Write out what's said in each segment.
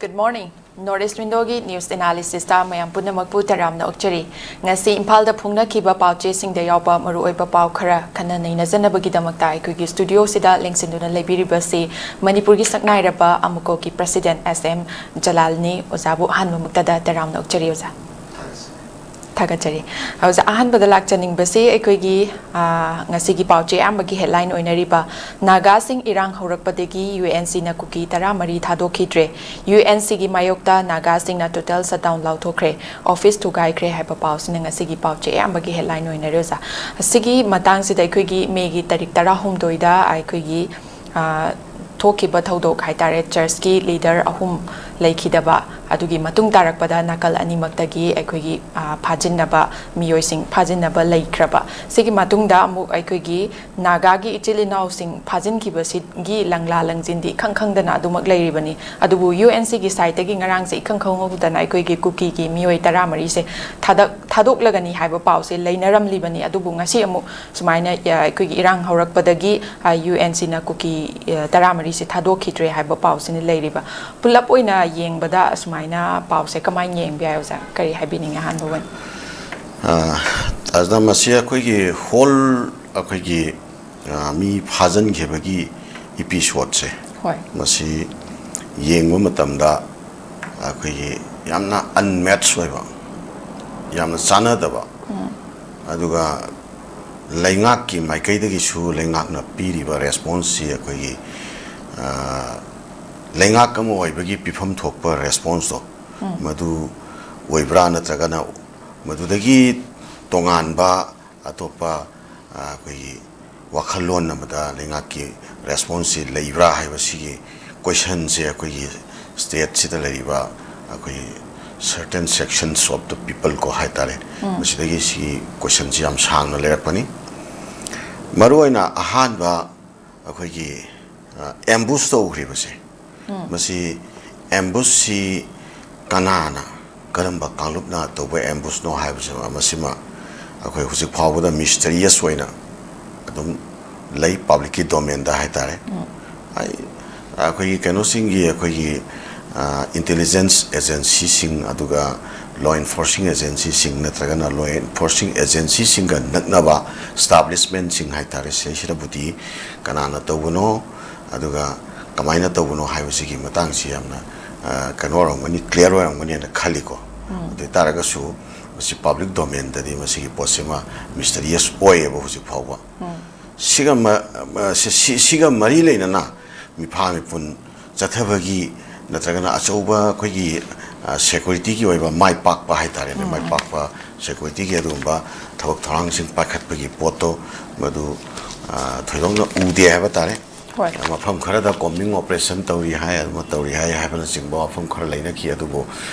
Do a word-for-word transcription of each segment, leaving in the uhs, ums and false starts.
Good morning. North East Windowꯒꯤ news analysisꯇ ꯃꯌꯥꯝ ꯄꯨꯝꯅꯃꯛꯄꯨ ꯇꯔꯥꯝꯅ ꯑꯣꯛꯆꯔꯤ꯫ ꯉꯁꯤ ꯏꯝꯐꯥꯜꯗ ꯐꯣꯡꯅꯈꯤꯕ ꯄꯥꯎꯆꯦꯁꯤꯡꯗ ꯌꯥꯎꯕ ꯃꯔꯨꯑꯣꯏꯕ ꯄꯥꯎ ꯈꯔ ꯈꯟꯅ ꯅꯩꯅꯖꯅꯕꯒꯤꯗꯃꯛꯇ ꯑꯩꯈꯣꯏꯒꯤ studioꯁꯤꯗ ꯂꯦꯡꯁꯤꯟꯗꯨꯅ ꯂꯩꯕꯤꯔꯤꯕꯁꯤ ꯃꯅꯤꯄꯨꯔꯒꯤ ꯁꯛꯅꯥꯏꯔꯕ ꯑꯃꯨꯀꯣꯒꯤ president S M ꯖꯂꯥꯜꯅꯤ꯫ ꯑꯣꯖꯥꯕꯨ ꯑꯍꯥꯟꯕꯃꯛꯇꯗ ꯇꯔꯥꯝꯅ ꯑꯣꯛꯆꯔꯤ ꯑꯣꯖꯥ꯫ ꯊꯥꯒꯠꯆꯔꯤ꯫ ꯑꯣꯖꯥ, ꯑꯍꯥꯟꯕꯗ ꯂꯥꯛꯆꯅꯤꯡꯕꯁꯤ ꯑꯩꯈꯣꯏꯒꯤ, ꯑ, ꯉꯁꯤꯒꯤ ꯄꯥꯎꯆꯦ ꯑꯌꯥꯝꯕꯒꯤ headline ꯑꯣꯏꯅꯔꯤꯕ ꯅꯥꯒꯥꯁꯤꯡ ꯏꯔꯥꯡ ꯍꯧꯔꯛꯄꯗꯒꯤ UNCꯅ ꯀꯨꯀꯤ ꯇꯔꯥꯃꯔꯤ ꯊꯥꯗꯣꯛꯈꯤꯗ꯭ꯔꯦ꯫ UNCꯒꯤ ꯃꯥꯌꯣꯛꯇ ꯅꯥꯒꯥꯁꯤꯡꯅ total shutdown ꯂꯥꯎꯊꯣꯛꯈ꯭ꯔꯦ꯫ Office ꯊꯨꯒꯥꯏꯈ꯭ꯔꯦ ꯍꯥꯏꯕ ꯄꯥꯎꯁꯤꯅ ꯉꯁꯤꯒꯤ ꯄꯥꯎꯆꯦ ꯑꯌꯥꯝꯕꯒꯤ headline ꯑꯣꯏꯅꯔꯦ ꯑꯣꯖꯥ꯫ ꯑꯁꯤꯒꯤ ꯃꯇꯥꯡꯁꯤꯗ ꯑꯩꯈꯣꯏꯒꯤ Mayꯒꯤ ꯇꯥꯔꯤꯛ ꯇꯔꯥꯍꯨꯝꯗꯣꯏꯗ ꯑꯩꯈꯣꯏꯒꯤ, ꯑ, ꯊꯣꯛꯈꯤꯕ ꯊꯧꯗꯣꯛ ꯍꯥꯏꯇꯥꯔꯦ, churchꯀꯤ leader ꯑꯍꯨꯝ ꯂꯩꯈꯤꯗꯕ, ꯑꯗꯨꯒꯤ ꯃꯇꯨꯡ ꯇꯥꯔꯛꯄꯗ ꯅꯥꯀꯜ ꯑꯅꯤꯃꯛꯇꯒꯤ ꯑꯩꯈꯣꯏꯒꯤ, ꯑ, ꯐꯥꯖꯤꯟꯅꯕ ꯃꯤꯑꯣꯏꯁꯤꯡ ꯐꯥꯖꯤꯟꯅꯕ ꯂꯩꯈ꯭ꯔꯕ꯫ ꯁꯤꯒꯤ ꯃꯇꯨꯡꯗ ꯑꯃꯨꯛ ꯑꯩꯈꯣꯏꯒꯤ ꯅꯥꯒꯥꯒꯤ ꯏꯆꯤꯜ ꯏꯅꯥꯎꯁꯤꯡ ꯐꯥꯖꯤꯟꯈꯤꯕꯁꯤꯒꯤ ꯂꯪꯂꯥ ꯂꯪꯖꯤꯟꯗꯤ ꯏꯈꯪ ꯈꯪꯗꯅ ꯑꯗꯨꯃꯛ ꯂꯩꯔꯤꯕꯅꯤ꯫ ꯑꯗꯨꯕꯨ UNCꯒꯤ sideꯇꯒꯤ ꯉꯔꯥꯡꯁꯦ ꯏꯈꯪ ꯈꯪꯍꯧꯗꯅ ꯑꯩꯈꯣꯏꯒꯤ ꯀꯨꯀꯤꯒꯤ ꯃꯤꯑꯣꯏ ꯇꯔꯥꯃꯔꯤꯁꯦ ꯊꯥꯗꯛ-, ꯊꯥꯗꯣꯛꯂꯒꯅꯤ ꯍꯥꯏꯕ ꯄꯥꯎꯁꯦ ꯂꯩꯅꯔꯝꯂꯤꯕꯅꯤ꯫ ꯑꯗꯨꯕꯨ ꯉꯁꯤ ꯑꯃꯨꯛ ꯁꯨꯃꯥꯏꯅ, ꯑ, ꯑꯩꯈꯣꯏꯒꯤ ꯏꯔꯥꯡ ꯍꯧꯔꯛꯄꯗꯒꯤ, ꯑ, UNCꯅ ꯀꯨꯀꯤ, ꯑ, ꯇꯔꯥꯃꯔꯤꯁꯦ ꯊꯥꯗꯣꯛꯈꯤꯗ꯭ꯔꯦ ꯍꯥꯏꯕ ꯄꯥꯎꯁꯤꯅ ꯂꯩꯔꯤꯕ꯫ ꯄꯨꯂꯞ ꯑꯣꯏꯅ ꯌꯦꯡꯕꯗ ꯑꯁꯨꯃꯥꯏꯅ ꯄꯥꯎꯁꯦ ꯀꯃꯥꯏꯅ ꯌꯦꯡꯕ ꯌꯥꯏ ꯑꯣꯖꯥ? ꯀꯔꯤ ꯍꯥꯏꯕꯤꯅꯤꯡꯉꯤ ꯑꯍꯥꯟꯕ ꯑꯣꯏꯅ? ꯑ, ꯑꯗꯨꯅ ꯃꯁꯤ ꯑꯩꯈꯣꯏꯒꯤ whole ꯑꯩꯈꯣꯏꯒꯤ, ꯑ, ꯃꯤ ꯐꯥꯖꯤꯟꯈꯤꯕꯒꯤ episodeꯁꯦ, ꯍꯣꯏ꯫ ꯃꯁꯤ ꯌꯦꯡꯕ ꯃꯇꯝꯗ ꯑꯩꯈꯣꯏꯒꯤ ꯌꯥꯝꯅ unmatched ꯑꯣꯏꯕ, ꯌꯥꯝꯅ ꯆꯥꯟꯅꯗꯕ, ꯎꯝ꯫ ꯑꯗꯨꯒ ꯂꯩꯉꯥꯛꯀꯤ ꯃꯥꯏꯀꯩꯗꯒꯤꯁꯨ ꯂꯩꯉꯥꯛꯅ ꯄꯤꯔꯤꯕ responseꯁꯤ ꯑꯩꯈꯣꯏꯒꯤ, ꯑ, ꯂꯩꯉꯥꯛ ꯑꯃ ꯑꯣꯏꯕꯒꯤ ꯄꯤꯐꯝ ꯊꯣꯛꯄ responseꯇꯣ, ꯎꯝ꯫ ꯃꯗꯨ ꯑꯣꯏꯕ꯭ꯔꯥ, ꯅꯠꯇ꯭ꯔꯒꯅ ꯃꯗꯨꯗꯒꯤ ꯇꯣꯉꯥꯟꯕ ꯑꯇꯣꯞꯄ, ꯑ, ꯑꯩꯈꯣꯏꯒꯤ ꯋꯥꯈꯜꯂꯣꯟ ꯑꯃꯗ ꯂꯩꯉꯥꯛꯀꯤ responseꯁꯤ ꯂꯩꯕ꯭ꯔꯥ ꯍꯥꯏꯕꯁꯤꯒꯤ questionꯁꯦ ꯑꯩꯈꯣꯏꯒꯤ stateꯁꯤꯗ ꯂꯩꯔꯤꯕ ꯑꯩꯈꯣꯏꯒꯤ certain sections of the people ꯀꯣ ꯍꯥꯏꯇꯥꯔꯦ, ꯎꯝ꯫ ꯃꯁꯤꯗꯒꯤ ꯁꯤꯒꯤ questionꯁꯤ ꯌꯥꯝ ꯁꯥꯡꯅ ꯂꯩꯔꯛꯄꯅꯤ꯫ ꯃꯔꯨꯑꯣꯏꯅ ꯑꯍꯥꯟꯕ ꯑꯩꯈꯣꯏꯒꯤ, ꯑ, ambush ꯇꯧꯈ꯭ꯔꯤꯕꯁꯦ, ꯎꯝ꯫ ꯃꯁꯤ ambushꯁꯤ ꯀꯅꯥꯅ, ꯀꯔꯝꯕ ꯀꯥꯡꯂꯨꯞꯅ ꯇꯧꯕ ambushꯅꯣ ꯍꯥꯏꯕꯁꯤꯃ, ꯃꯁꯤꯃ ꯑꯩꯈꯣꯏ ꯍꯧꯖꯤꯛ ꯐꯥꯎꯕꯗ mysterious ꯑꯣꯏꯅ ꯑꯗꯨꯝ ꯂꯩ, publicꯀꯤ domainꯗ ꯍꯥꯏꯇꯥꯔꯦ꯫ ꯎꯝ꯫ ꯑꯩ, ꯑꯩꯈꯣꯏꯒꯤ ꯀꯩꯅꯣꯁꯤꯡꯒꯤ, ꯑꯩꯈꯣꯏꯒꯤ, ꯏꯟꯇꯦꯂꯤꯖꯦꯟꯁ ꯑꯦꯖꯦꯟꯁꯤꯁꯤꯡ, ꯑꯗꯨꯒ ꯂꯣ ꯏꯟꯐꯣꯔꯁꯤꯡ ꯑꯦꯖꯦꯟꯁꯤꯁꯤꯡ, ꯅꯠꯇ꯭ꯔꯒꯅ ꯂꯣ ꯏꯟꯐꯣꯔꯁꯤꯡ ꯑꯦꯖꯦꯟꯁꯤꯁꯤꯡꯒ ꯅꯛꯅꯕ ꯏꯁꯇꯥꯕ꯭ꯂꯤꯁꯃꯦꯟꯁꯤꯡ ꯍꯥꯏꯇꯥꯔꯦ, ꯁꯤꯗꯩꯁꯤꯗꯕꯨꯗꯤ ꯀꯅꯥꯅ ꯇꯧꯕꯅꯣ, ꯑꯗꯨꯒ ꯀꯃꯥꯏꯅ ꯇꯧꯕꯅꯣ ꯍꯥꯏꯕꯁꯤꯒꯤ ꯃꯇꯥꯡꯁꯤ ꯌꯥꯝꯅ, ꯑ, ꯀꯩꯅꯣ ꯑꯣꯏꯔꯝꯒꯅꯤ, ꯀ꯭ꯂꯤꯌꯥꯔ ꯑꯣꯏꯔꯝꯒꯅꯤꯅ ꯈꯜꯂꯤꯀꯣ꯫ ꯑꯗꯨ ꯑꯣꯏ ꯇꯥꯔꯒꯁꯨ ꯃꯁꯤ ꯄꯕ꯭ꯂꯤꯛ ꯗꯣꯃꯦꯟꯗꯗꯤ ꯃꯁꯤꯒꯤ ꯄꯣꯠꯁꯤꯃ ꯃꯤꯁꯇꯔꯤꯌꯁ ꯑꯣꯏꯌꯦꯕ ꯍꯧꯖꯤꯛ ꯐꯥꯎꯕ꯫ ꯁꯤꯒ ꯃ-, ꯃ-, ꯁꯤ-, ꯁꯤ-, ꯁꯤꯒ ꯃꯔꯤ ꯂꯩꯅꯅ ꯃꯤꯐꯥ ꯃꯤꯄꯨꯟ ꯆꯠꯊꯕꯒꯤ ꯅꯠꯇ꯭ꯔꯒꯅ ꯑꯆꯧꯕ ꯑꯩꯈꯣꯏꯒꯤ, ꯑ, ꯁꯦꯀ꯭ꯌꯨꯔꯤꯇꯤꯒꯤ ꯑꯣꯏꯕ ꯃꯥꯏ ꯄꯥꯛꯄ ꯍꯥꯏꯇꯥꯔꯦꯅꯦ, ꯃꯥꯏ ꯄꯥꯛꯄ ꯁꯦꯀ꯭ꯌꯨꯔꯤꯇꯤꯒꯤ ꯑꯗꯨꯒꯨꯝꯕ ꯊꯕꯛ ꯊꯧꯔꯥꯡꯁꯤꯡ ꯄꯥꯏꯈꯠꯄꯒꯤ ꯄꯣꯠꯇꯣ ꯃꯗꯨ, ꯑ, ꯊꯣꯏꯗꯣꯛꯅ ꯎꯗꯦ ꯍꯥꯏꯕ ꯇꯥꯔꯦ꯫ ꯍꯣꯏ꯫ ꯃꯐꯝ ꯈꯔꯗ ꯀꯣꯝꯕꯤꯡ ꯑꯣꯄꯔꯦꯁꯟ ꯇꯧꯔꯤ ꯍꯥꯏ, ꯑꯃ ꯇꯧꯔꯤ ꯍꯥꯏ ꯍꯥꯏꯕꯅꯆꯤꯡꯕ ꯋꯥꯐꯝ ꯈꯔ ꯂꯩꯅꯈꯤ꯫ ꯑꯗꯨꯕꯨ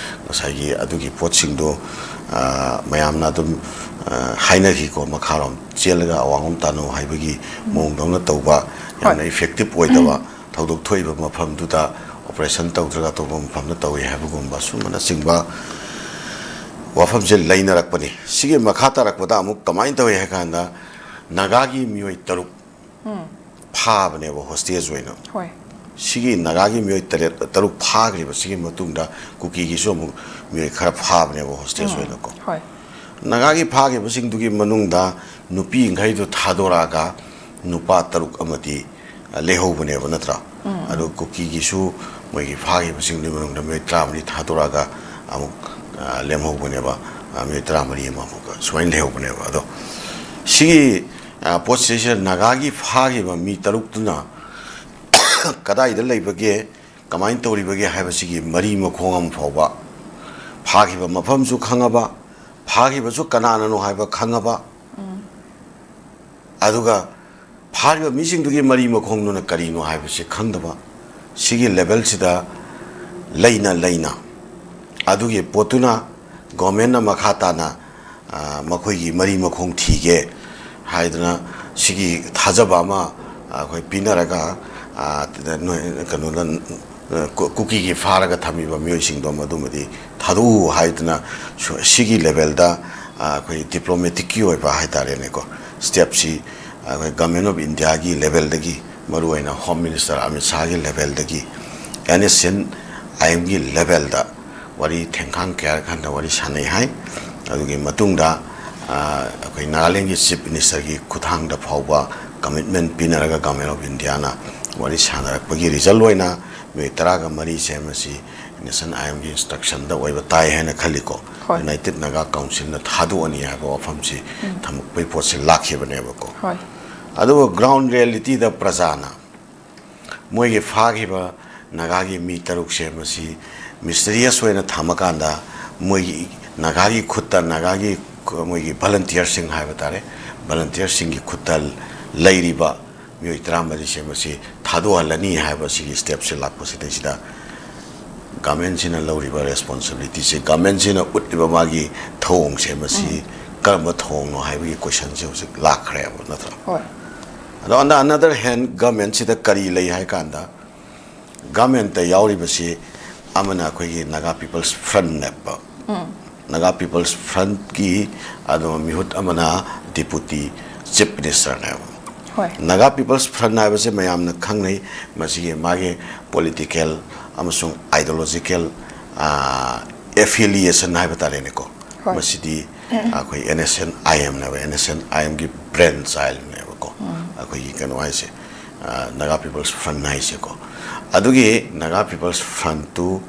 ꯉꯁꯥꯏꯒꯤ ꯑꯗꯨꯒꯤ ꯄꯣꯠꯁꯤꯡꯗꯣ, ꯑ, ꯃꯌꯥꯝꯅ ꯑꯗꯨꯝ, ꯑ, ꯍꯥꯏꯅꯈꯤꯀꯣ, ꯃꯈꯥꯔꯣꯝ ꯆꯦꯜꯂꯒ ꯑꯋꯥꯡꯂꯣꯝ ꯇꯥꯅꯧ ꯍꯥꯏꯕꯒꯤ ꯃꯑꯣꯡꯗꯧꯅ ꯇꯧꯕ, ꯍꯣꯏ꯫ ꯌꯥꯝꯅ ꯏꯐꯦꯛꯇꯤꯞ ꯑꯣꯏꯗꯕ, ꯊꯧꯗꯣꯛ ꯊꯣꯛꯏꯕ ꯃꯐꯝꯗꯨꯗ ꯑꯣꯄꯔꯦꯁꯟ ꯇꯧꯗ꯭ꯔꯒ ꯑꯇꯣꯞꯄ ꯃꯐꯝꯗ ꯇꯧꯏ ꯍꯥꯏꯕꯒꯨꯝꯕ ꯁꯨꯝꯕꯅꯆꯤꯡꯕ ꯋꯥꯐꯝꯁꯦ ꯂꯩꯅꯔꯛꯄꯅꯤ꯫ ꯁꯤꯒꯤ ꯃꯈꯥ ꯇꯥꯔꯛꯄꯗ ꯑꯃꯨꯛ ꯀꯃꯥꯏꯅ ꯇꯧꯏ ꯍꯥꯏ ꯀꯥꯟꯗ, ꯅꯥꯒꯥꯒꯤ ꯃꯤꯑꯣꯏ ꯇꯔꯨꯛ ꯐꯥꯕꯅꯦꯕ ꯍꯣꯁꯇꯦꯖ ꯑꯣꯏꯅ꯫ ꯍꯣꯏ꯫ ꯁꯤꯒꯤ ꯅꯥꯒꯥꯒꯤ ꯃꯤꯑꯣꯏ ꯇꯔꯦꯠ, ꯇꯔꯨꯛ ꯐꯥꯈ꯭ꯔꯤꯕꯁꯤꯒꯤ ꯃꯇꯨꯡꯗ ꯀꯨꯀꯤꯒꯤꯁꯨ ꯑꯃꯨꯛ ꯃꯤꯑꯣꯏ ꯈꯔ ꯐꯥꯕꯅꯦꯕ ꯍꯣꯁꯇꯦꯖ ꯑꯣꯏꯅꯀꯣ꯫ ꯍꯣꯏ꯫ ꯅꯥꯒꯥꯒꯤ ꯐꯥꯈꯤꯕꯁꯤꯡꯗꯨꯒꯤ ꯃꯅꯨꯡꯗ ꯅꯨꯄꯤꯈꯩꯗꯨ ꯊꯥꯗꯣꯔꯛꯑꯒ ꯅꯨꯄꯥ ꯇꯔꯨꯛ ꯑꯃꯗꯤ, ꯑ, ꯂꯩꯍꯧꯕꯅꯦꯕ, ꯅꯠꯇ꯭ꯔꯥ? ꯑꯗꯨ ꯀꯨꯀꯤꯒꯤꯁꯨ ꯃꯣꯏꯒꯤ ꯐꯥꯈꯤꯕꯁꯤꯡꯗꯨꯒꯤ ꯃꯅꯨꯡꯗ ꯃꯤꯑꯣꯏ ꯇꯔꯥꯃꯔꯤ ꯊꯥꯗꯣꯔꯛꯑꯒ ꯑꯃꯨꯛ, ꯑ, ꯂꯦꯝꯍꯧꯕꯅꯦꯕ, ꯑ, ꯃꯤꯑꯣꯏ ꯇꯔꯥꯃꯔꯤ ꯑꯃ ꯑꯃꯨꯛꯀ ꯁꯨꯃꯥꯏꯅ ꯂꯩꯍꯧꯕꯅꯦꯕ꯫ ꯑꯗꯣ ꯁꯤꯒꯤ, ꯑ, ꯄꯣꯠꯁꯤꯗꯩꯁꯤꯗ ꯅꯥꯒꯥꯒꯤ ꯐꯥꯈꯤꯕ ꯃꯤ ꯇꯔꯨꯛꯇꯨꯅ ꯀꯗꯥꯏꯗ ꯂꯩꯕꯒꯦ, ꯀꯃꯥꯏꯅ ꯇꯧꯔꯤꯕꯒꯦ ꯍꯥꯏꯕꯁꯤꯒꯤ ꯃꯔꯤ ꯃꯈꯣꯡ ꯑꯃ ꯐꯥꯎꯕ, ꯐꯥꯈꯤꯕ ꯃꯐꯝꯁꯨ ꯈꯪꯉꯕ, ꯐꯥꯈꯤꯕꯁꯨ ꯀꯅꯥꯅꯅꯣ ꯍꯥꯏꯕ ꯈꯪꯉꯕ, ꯑꯗꯨꯒ ꯐꯥꯔꯤꯕ ꯃꯤꯁꯤꯡꯗꯨꯒꯤ ꯃꯔꯤ ꯃꯈꯣꯡꯗꯨꯅ ꯀꯔꯤꯅꯣ ꯍꯥꯏꯕꯁꯤ ꯈꯪꯗꯕ, ꯁꯤꯒꯤ ꯂꯦꯚꯦꯜꯁꯤꯗ ꯂꯩꯅ ꯂꯩꯅ ꯑꯗꯨꯒꯤ ꯄꯣꯠꯇꯨꯅ ꯒꯣꯔꯃꯦꯟꯅ ꯃꯈꯥ ꯇꯥꯅ, ꯑ, ꯃꯈꯣꯏꯒꯤ ꯃꯔꯤ ꯃꯈꯣꯡ ꯊꯤꯒꯦ ꯍꯥꯏꯗꯅ ꯁꯤꯒꯤ ꯊꯥꯖꯕ ꯑꯃ, ꯑ, ꯑꯩꯈꯣꯏ ꯄꯤꯅꯔꯒ, ꯑ, ꯅꯣꯏ ꯀꯩꯅꯣꯗ, ꯑ, ꯀꯨ-, ꯀꯨꯀꯤꯒꯤ ꯐꯥꯔꯒ ꯊꯝꯃꯤꯕ ꯃꯤꯑꯣꯏꯁꯤꯡꯗꯣ ꯃꯗꯨꯃꯗꯤ ꯊꯥꯗꯣꯛꯎ ꯍꯥꯏꯗꯅ ꯁꯨ-, ꯁꯤꯒꯤ ꯂꯦꯚꯦꯜꯗ, ꯑ, ꯑꯩꯈꯣꯏ ꯗꯤꯄ꯭ꯂꯣꯃꯦꯇꯤꯛꯀꯤ ꯑꯣꯏꯕ ꯍꯥꯏꯇꯥꯔꯦꯅꯦꯀꯣ, ꯁ꯭ꯇꯦꯞꯁꯤ ꯑꯩꯈꯣꯏ ꯒꯚꯔꯟꯃꯦꯟ ꯑꯣꯐ ꯏꯟꯗꯤꯌꯥꯒꯤ ꯂꯦꯚꯦꯜꯗꯒꯤ, ꯃꯔꯨꯑꯣꯏꯅ ꯍꯣꯝ ꯃꯤꯅꯤꯁꯇꯔ ꯑꯃꯤꯠ ꯁꯥꯍꯒꯤ ꯂꯦꯚꯦꯜꯗꯒꯤ, ꯑꯦꯟ ꯑꯦꯁ ꯑꯦꯟ ꯑꯥꯏ ꯑꯦꯝꯒꯤ ꯂꯦꯚꯦꯜꯗ ꯋꯥꯔꯤ ꯊꯦꯡꯈꯥꯡ ꯀꯌꯥ ꯍꯟꯅ ꯋꯥꯔꯤ ꯁꯥꯟꯅꯩ ꯍꯥꯏ꯫ ꯑꯗꯨꯒꯤ ꯃꯇꯨꯡꯗ, ꯑ, ꯑꯩꯈꯣꯏ ꯅꯥꯒꯥꯂꯦꯟꯒꯤ ꯆꯤꯐ ꯃꯤꯅꯤꯁꯇꯔꯒꯤ ꯈꯨꯠꯊꯥꯡꯗ ꯐꯥꯎꯕ ꯀꯃꯤꯠꯃꯦꯟ ꯄꯤꯅꯔꯒ ꯒꯚꯔꯟꯃꯦꯟ ꯑꯣꯐ ꯏꯟꯗꯤꯌꯥꯅ ꯋꯥꯔꯤ ꯁꯥꯟꯅꯔꯛꯄꯒꯤ ꯔꯤꯖꯜ ꯑꯣꯏꯅ ꯃꯤꯑꯣꯏ ꯇꯔꯥꯒ ꯃꯔꯤꯁꯦ ꯃꯁꯤ ꯅꯦꯁꯅꯦꯜ ꯑꯥꯏ ꯑꯦꯝꯒꯤ ꯏꯟꯁꯇ꯭ꯔꯛꯁꯟꯗ ꯑꯣꯏꯕ ꯇꯥꯏ ꯍꯥꯏꯅ ꯈꯜꯂꯤꯀꯣ꯫ ꯍꯣꯏ꯫ ꯌꯨꯅꯥꯏꯇꯦꯗ ꯅꯥꯒꯥ ꯀꯥꯎꯟꯁꯤꯜꯅ ꯊꯥꯗꯣꯛꯑꯅꯤ ꯍꯥꯏꯕ ꯋꯥꯐꯝꯁꯤ ꯎꯝ꯫ ꯊꯝꯃꯛꯄꯒꯤ ꯄꯣꯠꯁꯤ ꯂꯥꯛꯈꯤꯕꯅꯦꯕꯀꯣ꯫ ꯍꯣꯏ꯫ ꯑꯗꯨꯕꯨ ꯒ꯭ꯔꯥꯎꯟ ꯔꯤꯌꯦꯂꯤꯇꯤꯗ ꯄ꯭ꯔꯖꯥꯅ ꯃꯣꯏꯒꯤ ꯐꯥꯈꯤꯕ ꯅꯥꯒꯥꯒꯤ ꯃꯤ ꯇꯔꯨꯛꯁꯦ ꯃꯁꯤ ꯃꯤꯁꯇꯔꯤꯌꯁ ꯑꯣꯏꯅ ꯊꯝꯃꯀꯥꯟꯗ ꯃꯣꯏꯒꯤ ꯅꯥꯒꯥꯒꯤ ꯈꯨꯠꯇ, ꯅꯥꯒꯥꯒꯤ ꯃꯣꯏꯒꯤ ꯚꯂꯟꯇꯤꯌꯔꯁꯤꯡ ꯍꯥꯏꯕ ꯇꯥꯔꯦ, ꯚꯂꯟꯇꯤꯌꯔꯁꯤꯡꯒꯤ ꯈꯨꯠꯇ ꯂꯩꯔꯤꯕ ꯃꯤꯑꯣꯏ ꯇꯔꯥꯃꯔꯤꯁꯦ ꯃꯁꯤ ꯊꯥꯗꯣꯛꯍꯜꯂꯅꯤ ꯍꯥꯏꯕ ꯁꯤꯒꯤ ꯁ꯭ꯇꯦꯞꯁꯦ ꯂꯥꯛꯄꯁꯤꯗꯩꯁꯤꯗ ꯒꯚꯔꯟꯃꯦꯟꯁꯤꯅ ꯂꯧꯔꯤꯕ ꯔꯦꯁꯄꯣꯟꯁꯤꯕꯤꯂꯤꯇꯤꯁꯦ, ꯒꯚꯔꯟꯃꯦꯟꯁꯤꯅ ꯎꯠꯂꯤꯕ ꯃꯥꯒꯤ ꯊꯧꯑꯣꯡꯁꯦ ꯃꯁꯤ ꯎꯝ꯫ ꯀꯔꯝꯕ ꯊꯧꯑꯣꯡꯅꯣ ꯍꯥꯏꯕꯒꯤ ꯀꯣꯏꯁꯟꯁꯦ ꯍꯧꯖꯤꯛ ꯂꯥꯛꯈ꯭ꯔꯦꯕ, ꯅꯠꯇ꯭ꯔꯥ? ꯍꯣꯏ꯫ ꯑꯗꯣ on the other hand, ꯒꯚꯔꯟꯃꯦꯟꯁꯤꯗ ꯀꯔꯤ ꯂꯩ ꯍꯥꯏ ꯀꯥꯟꯗ, ꯒꯚꯔꯟꯃꯦꯟꯇ ꯌꯥꯎꯔꯤꯕꯁꯤ ꯑꯃꯅ ꯑꯩꯈꯣꯏꯒꯤ ꯅꯥꯒꯥ ꯄꯤꯄꯜꯁ ꯐ꯭ꯔꯟꯠꯅꯦꯕ꯫ ꯎꯝ꯫ ꯅꯥꯒꯥ ꯄꯤꯄꯜꯁ ꯐ꯭ꯔꯟꯠꯀꯤ ꯑꯗꯨꯝ ꯃꯤꯍꯨꯠ ꯑꯃꯅ ꯗꯤꯄꯨꯇꯤ ꯆꯤꯐ ꯃꯤꯅꯤꯁꯇꯔꯅꯦꯕ꯫ ꯍꯣꯏ꯫ ꯅꯥꯒꯥ ꯄꯤꯄꯜꯁ ꯐ꯭ꯔꯟꯠ ꯍꯥꯏꯕꯁꯦ ꯃꯌꯥꯝꯅ ꯈꯪꯅꯩ, ꯃꯁꯤꯒꯤ ꯃꯥꯒꯤ ꯄꯣꯂꯤꯇꯤꯀꯦꯜ ꯑꯃꯁꯨꯡ ꯑꯥꯏꯗꯤꯌꯣꯂꯣꯖꯤꯀꯦꯜ, ꯑ, ꯑꯦꯐꯤꯂꯤꯌꯦꯁꯟ ꯍꯥꯏꯕ ꯇꯥꯔꯦꯅꯦꯀꯣ꯫ ꯍꯣꯏ꯫ ꯃꯁꯤꯗꯤ ꯑꯩꯈꯣꯏ ꯑꯦꯟ ꯑꯦꯁ ꯑꯦꯟ ꯑꯥꯏ ꯑꯦꯝꯅꯦꯕ, ꯑꯦꯟ ꯑꯦꯁ ꯑꯦꯟ ꯑꯥꯏ ꯑꯦꯝꯒꯤ ꯕ꯭ꯔꯦꯟ ꯆꯥꯏꯜꯅꯦꯕꯀꯣ꯫ ꯎꯝ꯫ ꯑꯩꯈꯣꯏꯒꯤ ꯀꯩꯅꯣ ꯍꯥꯏꯁꯦ, ꯑ, ꯅꯥꯒꯥ ꯄꯤꯄꯜꯁ ꯐ꯭ꯔꯟꯠ ꯍꯥꯏꯁꯦꯀꯣ꯫ ꯑꯗꯨꯒꯤ ꯅꯥꯒꯥ ꯄꯤꯄꯜꯁ ꯐ꯭ꯔꯟꯠꯇꯨ,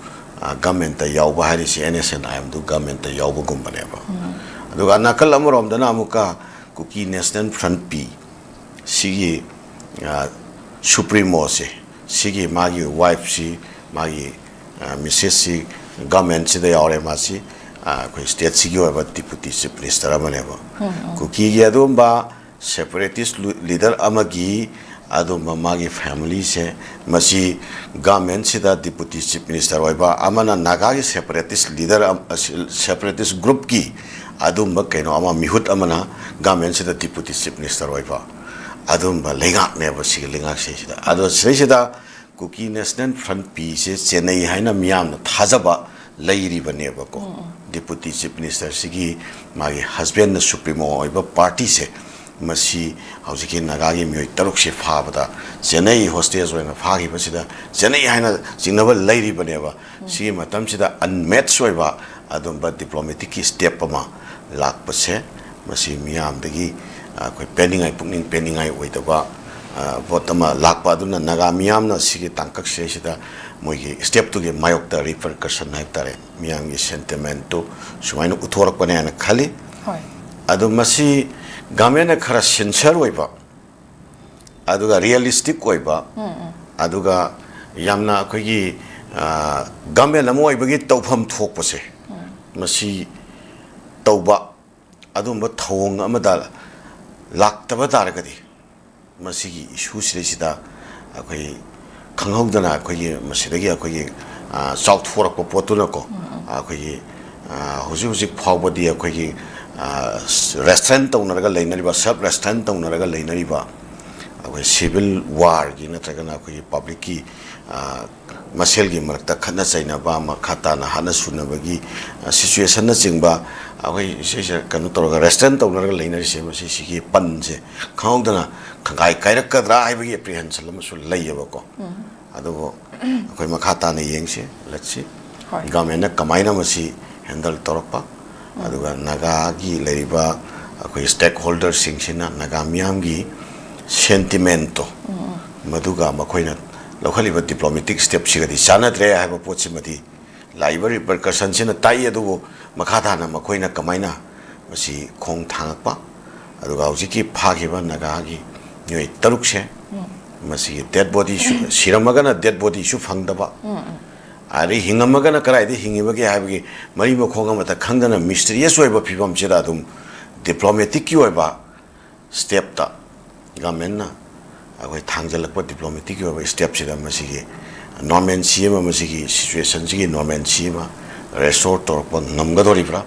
ꯑ, ꯒꯚꯔꯟꯃꯦꯟꯇ ꯌꯥꯎꯕ ꯍꯥꯏꯔꯤꯁꯦ ꯑꯦꯟ ꯑꯦꯁ ꯑꯦꯟ ꯑꯥꯏ ꯑꯦꯝꯗꯨ ꯒꯚꯔꯟꯃꯦꯟꯇ ꯌꯥꯎꯕꯒꯨꯝꯕꯅꯦꯕ꯫ ꯎꯝ꯫ ꯑꯗꯨꯒ ꯅꯥꯀꯜ ꯑꯃꯔꯣꯝꯗꯅ ꯑꯃꯨꯛꯀ ꯀꯨꯀꯤ ꯅꯦꯁꯅꯦꯜ ꯐ꯭ꯔꯟꯠ, ꯄꯤ, ꯁꯤꯒꯤ, ꯑ, ꯁꯨꯄ꯭ꯔꯤꯃꯣꯁꯦ, ꯁꯤꯒꯤ ꯃꯥꯒꯤ ꯋꯥꯏꯐꯁꯤ, ꯃꯥꯒꯤ, ꯑ, ꯃꯤꯁꯦꯁꯁꯤ ꯒꯚꯔꯟꯃꯦꯟꯁꯤꯗ ꯌꯥꯎꯔꯦ꯫ ꯃꯥꯁꯤ, ꯑ, ꯑꯩꯈꯣꯏ ꯁ꯭ꯇꯦꯠꯁꯤꯒꯤ ꯑꯣꯏꯕ ꯗꯤꯄꯨꯇꯤ ꯆꯤꯐ ꯃꯤꯅꯤꯁꯇꯔ ꯑꯃꯅꯦꯕ꯫ ꯎꯝ, ꯎꯝ꯫ ꯀꯨꯀꯤꯒꯤ ꯑꯗꯨꯒꯨꯝꯕ ꯁꯦꯄꯔꯦꯇꯤꯁ ꯂꯨ-, ꯂꯤꯗꯔ ꯑꯃꯒꯤ ꯑꯗꯨꯒꯨꯝꯕ ꯃꯥꯒꯤ ꯐꯦꯃꯤꯂꯤꯁꯦ, ꯃꯁꯤ ꯒꯚꯔꯟꯃꯦꯟꯁꯤꯗ ꯗꯤꯄꯨꯇꯤ ꯆꯤꯐ ꯃꯤꯅꯤꯁꯇꯔ ꯑꯣꯏꯕ, ꯑꯃꯅ ꯅꯥꯒꯥꯒꯤ ꯁꯦꯄꯔꯦꯇꯤꯁ ꯂꯤꯗꯔ ꯑꯃ, ꯑ, ꯁꯦꯄꯔꯦꯇꯤꯁ ꯒ꯭ꯔꯨꯞꯀꯤ ꯑꯗꯨꯒꯨꯝꯕ ꯀꯩꯅꯣ ꯑꯃ, ꯃꯤꯍꯨꯠ ꯑꯃꯅ ꯒꯚꯔꯟꯃꯦꯟꯁꯤꯗ ꯗꯤꯄꯨꯇꯤ ꯆꯤꯐ ꯃꯤꯅꯤꯁꯇꯔ ꯑꯣꯏꯕ, ꯑꯗꯨꯒꯨꯝꯕ ꯂꯩꯉꯥꯛꯅꯦꯕ ꯁꯤꯒꯤ ꯂꯩꯉꯥꯛꯁꯤꯗꯩꯁꯤꯗ꯫ ꯑꯗꯣ ꯁꯤꯗꯩꯁꯤꯗ ꯀꯨꯀꯤ ꯅꯦꯁꯅꯦꯜ ꯐ꯭ꯔꯟꯠ, ꯄꯤꯁꯦ ꯆꯦꯟꯅꯩ ꯍꯥꯏꯅ ꯃꯤꯌꯥꯝꯅ ꯊꯥꯖꯕ ꯂꯩꯔꯤꯕꯅꯦꯕꯀꯣ꯫ ꯎꯝ, ꯎꯝ꯫ ꯗꯤꯄꯨꯇꯤ ꯆꯤꯐ ꯃꯤꯅꯤꯁꯇꯔꯁꯤꯒꯤ ꯃꯥꯒꯤ ꯍꯁꯕꯦꯟꯅ ꯁꯨꯄ꯭ꯔꯤꯃꯣ ꯑꯣꯏꯕ ꯄꯥꯔꯇꯤꯁꯦ, ꯃꯁꯤ ꯍꯧꯖꯤꯛꯀꯤ ꯅꯥꯒꯥꯒꯤ ꯃꯤꯑꯣꯏ ꯇꯔꯨꯛꯁꯤ ꯐꯥꯕꯗ ꯆꯦꯟꯅꯩ ꯍꯣꯁꯇꯦꯖ ꯑꯣꯏꯅ ꯐꯥꯈꯤꯕꯁꯤꯗ ꯆꯦꯟꯅꯩ ꯍꯥꯏꯅ ꯆꯤꯡꯅꯕ ꯂꯩꯔꯤꯕꯅꯦꯕ꯫ ꯁꯤꯒꯤ ꯃꯇꯝꯁꯤꯗ ꯑꯟꯃꯦꯠꯁ ꯑꯣꯏꯕ ꯑꯗꯨꯝꯕ ꯗꯤꯄ꯭ꯂꯣꯃꯦꯇꯤꯛꯀꯤ ꯁ꯭ꯇꯦꯞ ꯑꯃ ꯂꯥꯛꯄꯁꯦ, ꯃꯁꯤ ꯃꯤꯌꯥꯝꯗꯒꯤ ꯑꯩꯈꯣꯏ ꯄꯦꯟꯅꯤꯡꯉꯥꯏ, ꯄꯨꯛꯅꯤꯡ ꯄꯦꯟꯅꯤꯡꯉꯥꯏ ꯑꯣꯏꯗꯕ ꯄꯣꯠ ꯑꯃ ꯂꯥꯛꯄ꯫ ꯑꯗꯨꯅ ꯅꯥꯒꯥ ꯃꯤꯌꯥꯝꯅ ꯁꯤꯒꯤ ꯇꯥꯡꯀꯛꯁꯤꯗꯩꯁꯤꯗ ꯃꯣꯏꯒꯤ ꯁ꯭ꯇꯦꯞꯇꯨꯒꯤ ꯃꯥꯌꯣꯛꯇ ꯔꯤꯄꯔꯀꯁꯟ ꯍꯥꯏꯕ ꯇꯥꯔꯦ, ꯃꯤꯌꯥꯝꯒꯤ ꯁꯦꯟꯇꯤꯃꯦꯟꯠꯇꯨ ꯁꯨꯃꯥꯏꯅ ꯎꯠꯊꯣꯔꯛꯄꯅꯦ ꯍꯥꯏꯅ ꯈꯜꯂꯤ꯫ ꯍꯣꯏ꯫ ꯑꯗꯨ ꯃꯁꯤ ꯒꯃꯦꯟꯅ ꯈꯔ ꯁꯤꯟꯁꯤꯌꯔ ꯑꯣꯏꯕ, ꯑꯗꯨꯒ ꯔꯤꯌꯦꯂꯤꯁꯇꯤꯛ ꯑꯣꯏꯕ, ꯑꯗꯨꯒ ꯌꯥꯝꯅ ꯑꯩꯈꯣꯏꯒꯤ ꯒꯃꯦꯟ ꯑꯃ ꯑꯣꯏꯕꯒꯤ ꯇꯧꯐꯝ ꯊꯣꯛꯄꯁꯦ, ꯃꯁꯤ ꯇꯧꯕ, ꯑꯗꯨꯒꯨꯝꯕ ꯊꯧꯑꯣꯡ ꯑꯃꯗ ꯂꯥꯛꯇꯕ ꯇꯥꯔꯒꯗꯤ, ꯃꯁꯤꯒꯤ ꯏꯁꯨꯁꯤꯗꯩꯁꯤꯗ ꯑꯩꯈꯣꯏ ꯈꯪꯍꯧꯗꯅ ꯑꯩꯈꯣꯏꯒꯤ ꯃꯁꯤꯗꯒꯤ ꯑꯩꯈꯣꯏꯒꯤ ꯆꯥꯎꯊꯣꯔꯛꯄ ꯄꯣꯠꯇꯨꯅꯀꯣ, ꯑꯩꯈꯣꯏꯒꯤ ꯍꯧꯖꯤꯛ ꯍꯧꯖꯤꯛ ꯐꯥꯎꯕꯗꯤ ꯑꯩꯈꯣꯏꯒꯤ ꯔꯦꯁꯇ꯭ꯔꯦꯟ ꯇꯧꯅꯔꯒ ꯂꯩꯅꯔꯤꯕ, ꯁꯦꯜꯐ ꯔꯦꯁꯇ꯭ꯔꯦꯟ ꯇꯧꯅꯔꯒ ꯂꯩꯅꯔꯤꯕ ꯑꯩꯈꯣꯏ ꯁꯤꯚꯤꯜ ꯋꯥꯔꯒꯤ ꯅꯠꯇ꯭ꯔꯒꯅ ꯑꯩꯈꯣꯏꯒꯤ ꯄꯕ꯭ꯂꯤꯛꯀꯤ ꯃꯁꯦꯜꯒꯤ ꯃꯔꯛꯇ ꯈꯠꯅ ꯆꯩꯅꯕ, ꯃꯈꯥ ꯇꯥꯅ ꯍꯥꯠꯅ ꯁꯨꯅꯕꯒꯤ ꯁꯤꯆꯨꯋꯦꯁꯟꯅꯆꯤꯡꯕ ꯑꯩꯈꯣꯏ ꯁꯤꯁꯦ ꯀꯩꯅꯣ ꯇꯧꯔꯒ ꯔꯦꯁꯇ꯭ꯔꯦꯟ ꯇꯧꯅꯔꯒ ꯂꯩꯅꯔꯤꯁꯦ, ꯃꯁꯤ ꯁꯤꯒꯤ ꯄꯟꯁꯦ ꯈꯪꯍꯧꯗꯅ ꯈꯪꯒꯥꯏ ꯀꯥꯏꯔꯛꯀꯗ꯭ꯔꯥ ꯍꯥꯏꯕꯒꯤ ꯑꯦꯄ꯭ꯔꯤꯍꯦꯟꯁꯟ ꯑꯃꯁꯨ ꯂꯩꯌꯦꯕꯀꯣ꯫ ꯑꯗꯨꯕꯨ ꯑꯩꯈꯣꯏ ꯃꯈꯥ ꯇꯥꯅ ꯌꯦꯡꯁꯤ, ꯂꯠꯁꯤ꯫ ꯍꯣꯏ꯫ ꯒꯃꯦꯟꯅ ꯀꯃꯥꯏꯅ ꯃꯁꯤ ꯍꯦꯟꯗꯜ ꯇꯧꯔꯛꯄ, ꯑꯗꯨꯒ ꯅꯥꯒꯥꯒꯤ ꯂꯩꯔꯤꯕ ꯑꯩꯈꯣꯏ ꯁ꯭ꯇꯦꯛ ꯍꯣꯜꯗꯔꯁꯤꯡꯁꯤꯅ ꯅꯥꯒꯥ ꯃꯤꯌꯥꯝꯒꯤ ꯁꯦꯟꯇꯤꯃꯦꯟꯠꯇꯣ, ꯃꯗꯨꯒ ꯃꯈꯣꯏꯅ ꯂꯧꯈꯠꯂꯤꯕ ꯗꯤꯄ꯭ꯂꯣꯃꯦꯇꯤꯛ ꯁ꯭ꯇꯦꯞꯁꯤꯒꯗꯤ ꯆꯥꯟꯅꯗ꯭ꯔꯦ ꯍꯥꯏꯕ ꯄꯣꯠꯁꯤꯃꯗꯤ ꯂꯥꯛꯏꯕ ꯔꯤꯄꯔꯀꯁꯟꯁꯤꯅ ꯇꯥꯛꯏ꯫ ꯑꯗꯨꯕꯨ ꯃꯈꯥ ꯇꯥꯅ ꯃꯈꯣꯏꯅ ꯀꯃꯥꯏꯅ ꯃꯁꯤ ꯈꯣꯡ ꯊꯥꯡꯉꯛꯄ, ꯑꯗꯨꯒ ꯍꯧꯖꯤꯛꯀꯤ ꯐꯥꯈꯤꯕ ꯅꯥꯒꯥꯒꯤ ꯃꯤꯑꯣꯏ ꯇꯔꯨꯛꯁꯦ, ꯃꯁꯤꯒꯤ ꯗꯦꯗ ꯕꯣꯗꯤꯁꯨ, ꯁꯤꯔꯝꯃꯒꯅ ꯗꯦꯗ ꯕꯣꯗꯤꯁꯨ ꯐꯪꯗꯕ, ꯑꯗꯩ ꯍꯤꯡꯉꯝꯃꯒꯅ ꯀꯗꯥꯏꯗ ꯍꯤꯡꯉꯤꯕꯒꯦ ꯍꯥꯏꯕꯒꯤ ꯃꯔꯤ ꯃꯈꯣꯡ ꯑꯃꯠꯇ ꯈꯪꯗꯅ ꯃꯤꯁꯇꯤꯔꯤꯌꯁ ꯑꯣꯏꯕ ꯐꯤꯕꯝꯁꯤꯗ ꯑꯗꯨꯝ ꯗꯤꯄ꯭ꯂꯣꯃꯦꯇꯤꯛꯀꯤ ꯑꯣꯏꯕ ꯁ꯭ꯇꯦꯞꯇ ꯒꯃꯦꯟꯅ ꯑꯩꯈꯣꯏ ꯊꯥꯡꯖꯜꯂꯛꯄ ꯗꯤꯄ꯭ꯂꯣꯃꯦꯇꯤꯛꯀꯤ ꯑꯣꯏꯕ ꯁ꯭ꯇꯦꯞꯁꯤꯗ ꯃꯁꯤꯒꯤ ꯅꯣꯔꯃꯦꯟꯁꯤ ꯑꯃ, ꯃꯁꯤꯒꯤ ꯁꯤꯆꯨꯋꯦꯁꯟꯁꯤꯒꯤ ꯅꯣꯔꯃꯦꯟꯁꯤ ꯑꯃ ꯔꯦꯁꯇꯣꯔ ꯇꯧꯔꯛꯄ ꯉꯝꯒꯗꯧꯔꯤꯕ꯭ꯔꯥ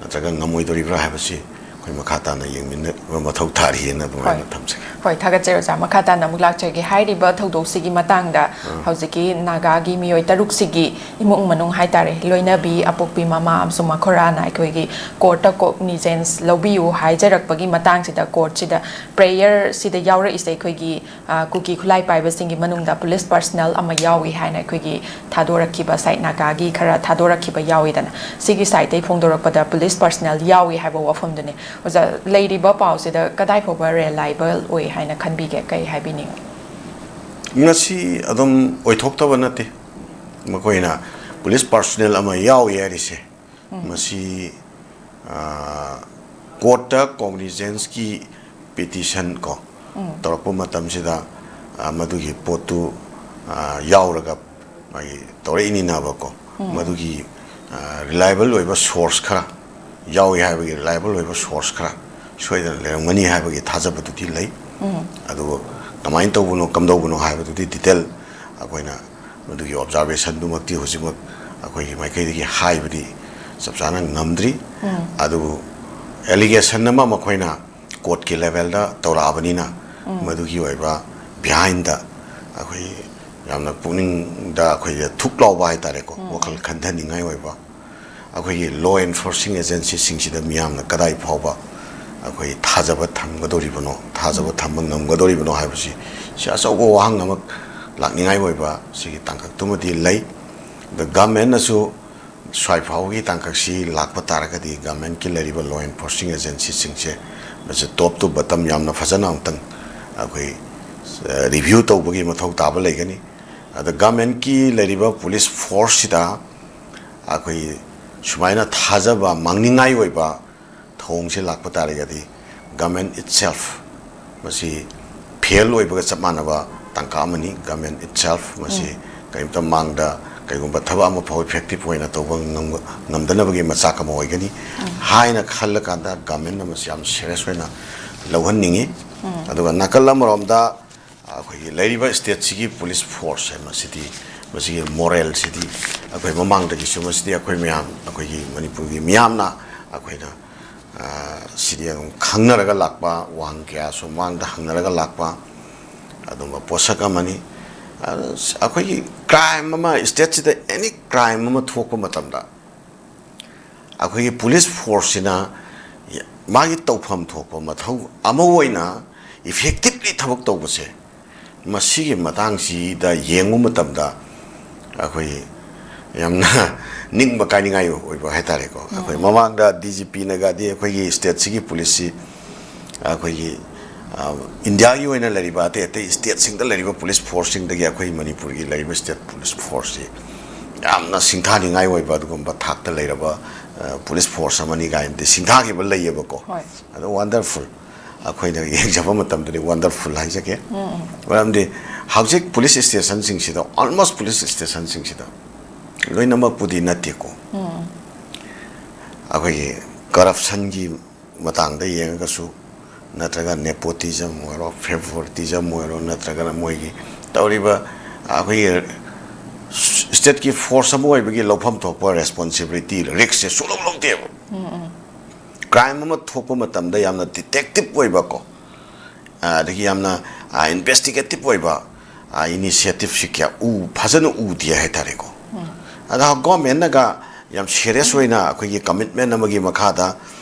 ꯅꯠꯇ꯭ꯔꯒ ꯉꯝꯃꯣꯏꯗꯧꯔꯤꯕ꯭ꯔꯥ ꯍꯥꯏꯕꯁꯤ ꯃꯈꯥ ꯇꯥꯅ ꯌꯦꯡꯃꯤꯟꯅꯕ ꯃꯊꯧ ꯇꯥꯔꯤꯑꯅ ꯑꯗꯨꯃꯥꯏꯅ ꯍꯣꯏ꯫ ꯊꯝꯖꯒꯦ꯫ ꯍꯣꯏ, ꯊꯥꯒꯠꯆꯔꯤ ꯑꯣꯖꯥ꯫ ꯃꯈꯥ ꯇꯥꯅ ꯑꯃꯨꯛ ꯂꯥꯛꯆꯒꯦ꯫ ꯍꯥꯏꯔꯤꯕ ꯊꯧꯗꯣꯛꯁꯤꯒꯤ ꯃꯇꯥꯡꯗ ꯍꯧꯖꯤꯛꯀꯤ ꯅꯥꯒꯥꯒꯤ ꯃꯤꯑꯣꯏ ꯇꯔꯨꯛꯁꯤꯒꯤ ꯏꯃꯨꯡ ꯃꯅꯨꯡ ꯍꯥꯏꯇꯥꯔꯦ, ꯂꯣꯏꯅꯕꯤ, ꯑꯄꯣꯛꯄꯤ ꯃꯃꯥ ꯑꯃꯁꯨꯡ ꯃꯈꯣꯏꯔꯥꯅ ꯑꯩꯈꯣꯏꯒꯤ ꯀꯣꯔꯠꯇ ꯀꯣꯛꯅꯤꯖꯦꯟꯁ ꯂꯧꯕꯤꯌꯨ ꯍꯥꯏꯖꯔꯛꯄꯒꯤ ꯃꯇꯥꯡꯁꯤꯗ, ꯀꯣꯔꯠꯁꯤꯗ ꯄ꯭ꯔꯦꯌꯔꯁꯤꯗ ꯌꯥꯎꯔꯛꯏꯁꯦ ꯑꯩꯈꯣꯏꯒꯤ, ꯑ, ꯀꯨꯀꯤ ꯈꯨꯠꯂꯥꯏ ꯄꯥꯏꯕꯁꯤꯡꯒꯤ ꯃꯅꯨꯡꯗ ꯄꯨꯂꯤꯁ ꯄꯔꯁꯅꯦꯜ ꯑꯃ ꯌꯥꯎꯏ ꯍꯥꯏꯅ ꯑꯩꯈꯣꯏꯒꯤ ꯊꯥꯗꯣꯔꯛꯈꯤꯕ, ꯁꯥꯏꯠ ꯅꯥꯒꯥꯒꯤ ꯈꯔ ꯊꯥꯗꯣꯔꯛꯈꯤꯕ ꯌꯥꯎꯏꯗꯅ, ꯁꯤꯒꯤ ꯁꯥꯏꯠꯇꯩ ꯐꯣꯡꯗꯣꯔꯛꯄꯗ ꯄꯨꯂꯤꯁ ꯄꯔꯁꯅꯦꯜ ꯌꯥꯎꯏ ꯍꯥꯏꯕ ꯋꯥꯐꯝꯗꯨꯅꯤ꯫ ꯑꯣꯖꯥ, ꯂꯩꯔꯤꯕ ꯄꯥꯎꯁꯤꯗ ꯀꯗꯥꯏ ꯐꯥꯎꯕ ꯔꯤꯂꯥꯏꯕꯜ ꯑꯣꯏ ꯍꯥꯏꯅ ꯈꯟꯕꯤꯒꯦ? ꯀꯩ ꯍꯥꯏꯕꯤꯅꯤꯡꯉꯤ? ꯃꯁꯤ ꯑꯗꯨꯝ ꯑꯣꯏꯊꯣꯛꯇꯕ ꯅꯠꯇꯦ꯫ ꯃꯈꯣꯏꯅ ꯄꯨꯂꯤꯁ ꯄꯔꯁꯅꯦꯜ ꯑꯃ ꯌꯥꯎꯏ ꯍꯥꯏꯔꯤꯁꯦ, ꯃꯁꯤ, ꯑ, ꯀꯣꯔꯠꯇ ꯀꯣꯒꯅꯤꯖꯦꯟꯁꯀꯤ ꯄꯤꯇꯤꯁꯟ ꯀꯣ ꯇꯧꯔꯛꯄ ꯃꯇꯝꯁꯤꯗ, ꯑ, ꯃꯗꯨꯒꯤ ꯄꯣꯠꯇꯨ, ꯑ, ꯌꯥꯎꯔꯒ ꯃꯥꯒꯤ ꯇꯧꯔꯛꯏꯅꯤꯅꯕꯀꯣ꯫ ꯃꯗꯨꯒꯤ, ꯑ, ꯔꯤꯂꯥꯏꯕꯜ ꯑꯣꯏꯕ ꯁꯣꯔꯁ ꯈꯔ ꯌꯥꯎꯏ ꯍꯥꯏꯕꯒꯤ ꯔꯤꯂꯥꯏꯕꯜ ꯑꯣꯏꯕ ꯁꯣꯔꯁ ꯈꯔ ꯁꯣꯏꯗꯅ ꯂꯩꯔꯝꯒꯅꯤ ꯍꯥꯏꯕꯒꯤ ꯊꯥꯖꯕꯗꯨꯗꯤ ꯂꯩ꯫ ꯑꯗꯨꯕꯨ ꯀꯃꯥꯏꯅ ꯇꯧꯕꯅꯣ, ꯀꯝꯗꯧꯕꯅꯣ ꯍꯥꯏꯕꯗꯨꯗꯤ ꯗꯤꯇꯦꯜ ꯑꯩꯈꯣꯏꯅ ꯃꯗꯨꯒꯤ ꯑꯣꯕꯖꯥꯔꯕꯦꯁꯟꯗꯨꯃꯛꯇꯤ ꯍꯧꯖꯤꯛꯃꯛ ꯑꯩꯈꯣꯏꯒꯤ ꯃꯥꯏꯀꯩꯗꯒꯤ ꯍꯥꯏꯕꯗꯤ ꯆꯞ ꯆꯥꯅ ꯉꯝꯗ꯭ꯔꯤ꯫ ꯑꯗꯨꯕꯨ ꯑꯦꯂꯤꯒꯦꯁꯟ ꯑꯃ ꯃꯈꯣꯏꯅ ꯀꯣꯔꯠꯀꯤ ꯂꯦꯚꯦꯜꯗ ꯇꯧꯔꯛꯑꯕꯅꯤꯅ, ꯃꯗꯨꯒꯤ ꯑꯣꯏꯕ ꯕꯤꯍꯥꯏꯟꯗ ꯑꯩꯈꯣꯏ ꯌꯥꯝꯅ ꯄꯨꯛꯅꯤꯡꯗ ꯑꯩꯈꯣꯏꯗ ꯊꯨꯛ ꯂꯥꯎꯕ ꯍꯥꯏꯇꯥꯔꯦꯀꯣ, ꯋꯥꯈꯜ ꯈꯟꯊꯅꯤꯡꯉꯥꯏ ꯑꯣꯏꯕ, ꯑꯩꯈꯣꯏꯒꯤ ꯂꯣ ꯑꯦꯟꯐꯣꯔꯁꯤꯡ ꯑꯦꯖꯦꯟꯁꯤꯁꯤꯡꯁꯤꯗ ꯃꯤꯌꯥꯝꯅ ꯀꯗꯥꯏ ꯐꯥꯎꯕ ꯑꯩꯈꯣꯏ ꯊꯥꯖꯕ ꯊꯝꯒꯗꯧꯔꯤꯕꯅꯣ, ꯊꯥꯖꯕ ꯊꯝꯕ ꯉꯝꯒꯗꯧꯔꯤꯕꯅꯣ ꯍꯥꯏꯕꯁꯤ, ꯁꯤ ꯑꯆꯧꯕ ꯋꯥꯍꯪ ꯑꯃ ꯂꯥꯛꯅꯤꯡꯉꯥꯏ ꯑꯣꯏꯕ ꯁꯤꯒꯤ ꯇꯥꯡꯀꯛꯇꯨꯃꯗꯤ ꯂꯩ꯫ ꯑꯗ ꯒꯃꯦꯟꯅꯁꯨ ꯁ꯭ꯋꯥꯏ ꯐꯥꯎꯕꯒꯤ ꯇꯥꯡꯀꯛꯁꯤ ꯂꯥꯛꯄ ꯇꯥꯔꯒꯗꯤ, ꯒꯃꯦꯟꯒꯤ ꯂꯩꯔꯤꯕ ꯂꯣ ꯑꯦꯟꯐꯣꯔꯁꯤꯡ ꯑꯦꯖꯦꯟꯁꯤꯁꯤꯡꯁꯦ ꯃꯁꯤ ꯇꯣꯞ ꯇꯨ ꯕꯇꯝ ꯌꯥꯝꯅ ꯐꯖꯅ ꯑꯃꯨꯛꯇꯪ ꯑꯩꯈꯣꯏ, ꯑ, ꯔꯤꯚ꯭ꯌꯨ ꯇꯧꯕꯒꯤ ꯃꯊꯧ ꯇꯥꯕ ꯂꯩꯒꯅꯤ꯫ ꯑꯗ ꯒꯃꯦꯟꯒꯤ ꯂꯩꯔꯤꯕ ꯄꯨꯂꯤꯁ ꯐꯣꯔꯁꯁꯤꯗ ꯑꯩꯈꯣꯏ ꯁꯨꯃꯥꯏꯅ ꯊꯥꯖꯕ ꯃꯥꯡꯅꯤꯡꯉꯥꯏ ꯑꯣꯏꯕ ꯊꯧꯑꯣꯡꯁꯦ ꯂꯥꯛꯄ ꯇꯥꯔꯒꯗꯤ, ꯒꯃꯦꯟ ꯏꯠꯁꯦꯜꯐ ꯃꯁꯤ ꯐꯦꯜ ꯑꯣꯏꯕꯒ ꯆꯞ ꯃꯥꯟꯅꯕ ꯇꯥꯡꯀꯛ ꯑꯃꯅꯤ꯫ ꯒꯃꯦꯟ ꯏꯠꯁꯦꯜꯐ ꯃꯁꯤ ꯀꯔꯤꯝꯇ ꯃꯥꯡꯗ ꯀꯔꯤꯒꯨꯝꯕ ꯊꯕꯛ ꯑꯃ ꯐꯥꯎ ꯏꯐꯦꯛꯇꯤꯚ ꯑꯣꯏꯅ ꯇꯧꯕ ꯉꯝ-, ꯉꯝꯗꯅꯕꯒꯤ ꯃꯆꯥꯛ ꯑꯃ ꯑꯣꯏꯒꯅꯤ ꯍꯥꯏꯅ ꯈꯜꯂꯀꯥꯟꯗ, ꯒꯃꯦꯟꯅ ꯃꯁꯤ ꯌꯥꯝ ꯁꯦꯔꯤꯌꯁ ꯑꯣꯏꯅ ꯂꯧꯍꯟꯅꯤꯡꯉꯤ꯫ ꯑꯗꯨꯒ ꯅꯥꯀꯜ ꯑꯃꯔꯣꯝꯗ ꯑꯩꯈꯣꯏꯒꯤ ꯂꯩꯔꯤꯕ ꯁ꯭ꯇꯦꯠꯁꯤꯒꯤ ꯄꯨꯂꯤꯁ ꯐꯣꯔꯁꯁꯦ ꯃꯁꯤꯗꯤ, ꯃꯁꯤꯒꯤ ꯃꯣꯔꯦꯜꯁꯤꯗꯤ ꯑꯩꯈꯣꯏ ꯃꯃꯥꯡꯗꯒꯤꯁꯨ ꯃꯁꯤꯗꯤ ꯑꯩꯈꯣꯏ ꯃꯌꯥꯝ, ꯑꯩꯈꯣꯏꯒꯤ ꯃꯅꯤꯄꯨꯔꯒꯤ ꯃꯤꯌꯥꯝꯅ ꯑꯩꯈꯣꯏꯅ ꯁꯤꯗꯤ ꯑꯗꯨꯝ ꯈꯪꯅꯔꯒ ꯂꯥꯛꯄ ꯋꯥꯍꯪ ꯀꯌꯥꯁꯨ ꯃꯃꯥꯡꯗ ꯍꯪꯅꯔꯒ ꯂꯥꯛꯄ ꯑꯗꯨꯝꯕ ꯄꯣꯠꯁꯛ ꯑꯃꯅꯤ꯫ ꯑꯩꯈꯣꯏꯒꯤ ꯀ꯭ꯔꯥꯏꯝ ꯑꯃ ꯁ꯭ꯇꯦꯠꯁꯤꯗ ꯑꯦꯅꯤ ꯀ꯭ꯔꯥꯏꯝ ꯑꯃ ꯊꯣꯛꯄ ꯃꯇꯝꯗ ꯑꯩꯈꯣꯏꯒꯤ ꯄꯨꯂꯤꯁ ꯐꯣꯔꯁꯁꯤꯅ ꯃꯥꯒꯤ ꯇꯧꯐꯝ ꯊꯣꯛꯄ ꯃꯊꯧ ꯑꯃ ꯑꯣꯏꯅ ꯏꯐꯦꯛꯇꯤꯞꯂꯤ ꯊꯕꯛ ꯇꯧꯕꯁꯦ, ꯃꯁꯤꯒꯤ ꯃꯇꯥꯡꯁꯤꯗ ꯌꯦꯡꯕ ꯃꯇꯝꯗ ꯑꯩꯈꯣꯏ ꯌꯥꯝꯅ ꯅꯤꯡꯕ ꯀꯥꯏꯅꯤꯡꯉꯥꯏ ꯑꯣꯏꯕ ꯍꯥꯏꯇꯥꯔꯦꯀꯣ꯫ ꯑꯩꯈꯣꯏ ꯃꯃꯥꯡꯗ ꯗꯤ ꯖꯤ ꯄꯤꯅꯒꯗꯤ ꯑꯩꯈꯣꯏꯒꯤ ꯁ꯭ꯇꯦꯠꯁꯤꯒꯤ ꯄꯨꯂꯤꯁꯁꯤ ꯑꯩꯈꯣꯏꯒꯤ ꯏꯟꯗꯤꯌꯥꯒꯤ ꯑꯣꯏꯅ ꯂꯩꯔꯤꯕ ꯑꯇꯩ ꯑꯇꯩ ꯁ꯭ꯇꯦꯠꯁꯤꯡꯗ ꯂꯩꯔꯤꯕ ꯄꯨꯂꯤꯁ ꯐꯣꯔꯁꯁꯤꯡꯗꯒꯤ ꯑꯩꯈꯣꯏ ꯃꯅꯤꯄꯨꯔꯒꯤ ꯂꯩꯔꯤꯕ ꯁ꯭ꯇꯦꯠ ꯄꯨꯂꯤꯁ ꯐꯣꯔꯁꯁꯤ ꯌꯥꯝꯅ ꯁꯤꯡꯊꯥꯅꯤꯡꯉꯥꯏ ꯑꯣꯏꯕ ꯑꯗꯨꯒꯨꯝꯕ ꯊꯥꯛꯇ ꯂꯩꯔꯕ ꯄꯨꯂꯤꯁ ꯐꯣꯔꯁ ꯑꯃꯅꯤ ꯀꯥꯏꯅꯗꯤ ꯁꯤꯡꯊꯥꯈꯤꯕ ꯂꯩꯌꯦꯕꯀꯣ꯫ ꯑꯗꯣ ꯋꯥꯟꯗꯔꯐꯨꯜ, ꯑꯩꯈꯣꯏꯅ ꯌꯦꯡꯖꯕ ꯃꯇꯝꯗꯗꯤ ꯋꯥꯟꯗꯔꯐꯨꯜ ꯍꯥꯏꯖꯒꯦ꯫ ꯃꯔꯝꯗꯤ ꯍꯧꯖꯤꯛ ꯄꯨꯂꯤꯁ ꯁ꯭ꯇꯦꯁꯟꯁꯤꯡꯁꯤꯗ, ꯑꯣꯜꯃꯣꯁ ꯄꯨꯂꯤꯁ ꯁ꯭ꯇꯦꯁꯟꯁꯤꯡꯁꯤꯗ, ꯂꯣꯏꯅꯃꯛꯄꯨꯗꯤ ꯅꯠꯇꯦꯀꯣ, ꯑꯩꯈꯣꯏꯒꯤ ꯀꯔꯞꯁꯟꯒꯤ ꯃꯇꯥꯡꯗ ꯌꯦꯡꯉꯒꯁꯨ, ꯅꯠꯇ꯭ꯔꯒ ꯅꯦꯄꯣꯇꯤꯖꯝ ꯑꯣꯏꯔꯣ, ꯐꯦꯚꯣꯔꯇꯤꯖꯝ ꯑꯣꯏꯔꯣ, ꯅꯠꯇ꯭ꯔꯒꯅ ꯃꯣꯏꯒꯤ ꯇꯧꯔꯤꯕ ꯑꯩꯈꯣꯏꯒꯤ ꯁ꯭ꯇꯦꯠꯀꯤ ꯐꯣꯔꯁ ꯑꯃ ꯑꯣꯏꯕꯒꯤ ꯂꯧꯐꯝ ꯊꯣꯛꯄ ꯔꯦꯁꯄꯣꯟꯁꯤꯕꯤꯂꯤꯇꯤ, ꯔꯤꯛꯁꯁꯦ ꯁꯨꯡꯂꯧ ꯂꯧꯗꯦꯕ꯫ ꯀ꯭ꯔꯥꯏꯝ ꯑꯃ ꯊꯣꯛꯄ ꯃꯇꯝꯗ ꯌꯥꯝꯅ ꯗꯤꯇꯦꯛꯇꯤꯞ ꯑꯣꯏꯕꯀꯣ, ꯑꯗꯒꯤ ꯌꯥꯝꯅ ꯏꯟꯚꯦꯁꯇꯤꯒꯦꯇꯤꯞ ꯑꯣꯏꯕ ꯏꯅꯤꯁꯤꯌꯦꯇꯤꯞꯁꯤ ꯀꯌꯥ ꯎ ꯐꯖꯅ ꯎꯗꯦ ꯍꯥꯏꯇꯥꯔꯦꯀꯣ꯫ ꯑꯗ ꯒꯣꯔꯃꯦꯟꯅꯒ ꯌꯥꯝ ꯁꯦꯔꯤꯌꯁ ꯑꯣꯏꯅ ꯑꯩꯈꯣꯏꯒꯤ ꯀꯃꯤꯠꯃꯦꯟ ꯑꯃꯒꯤ ꯃꯈꯥꯗ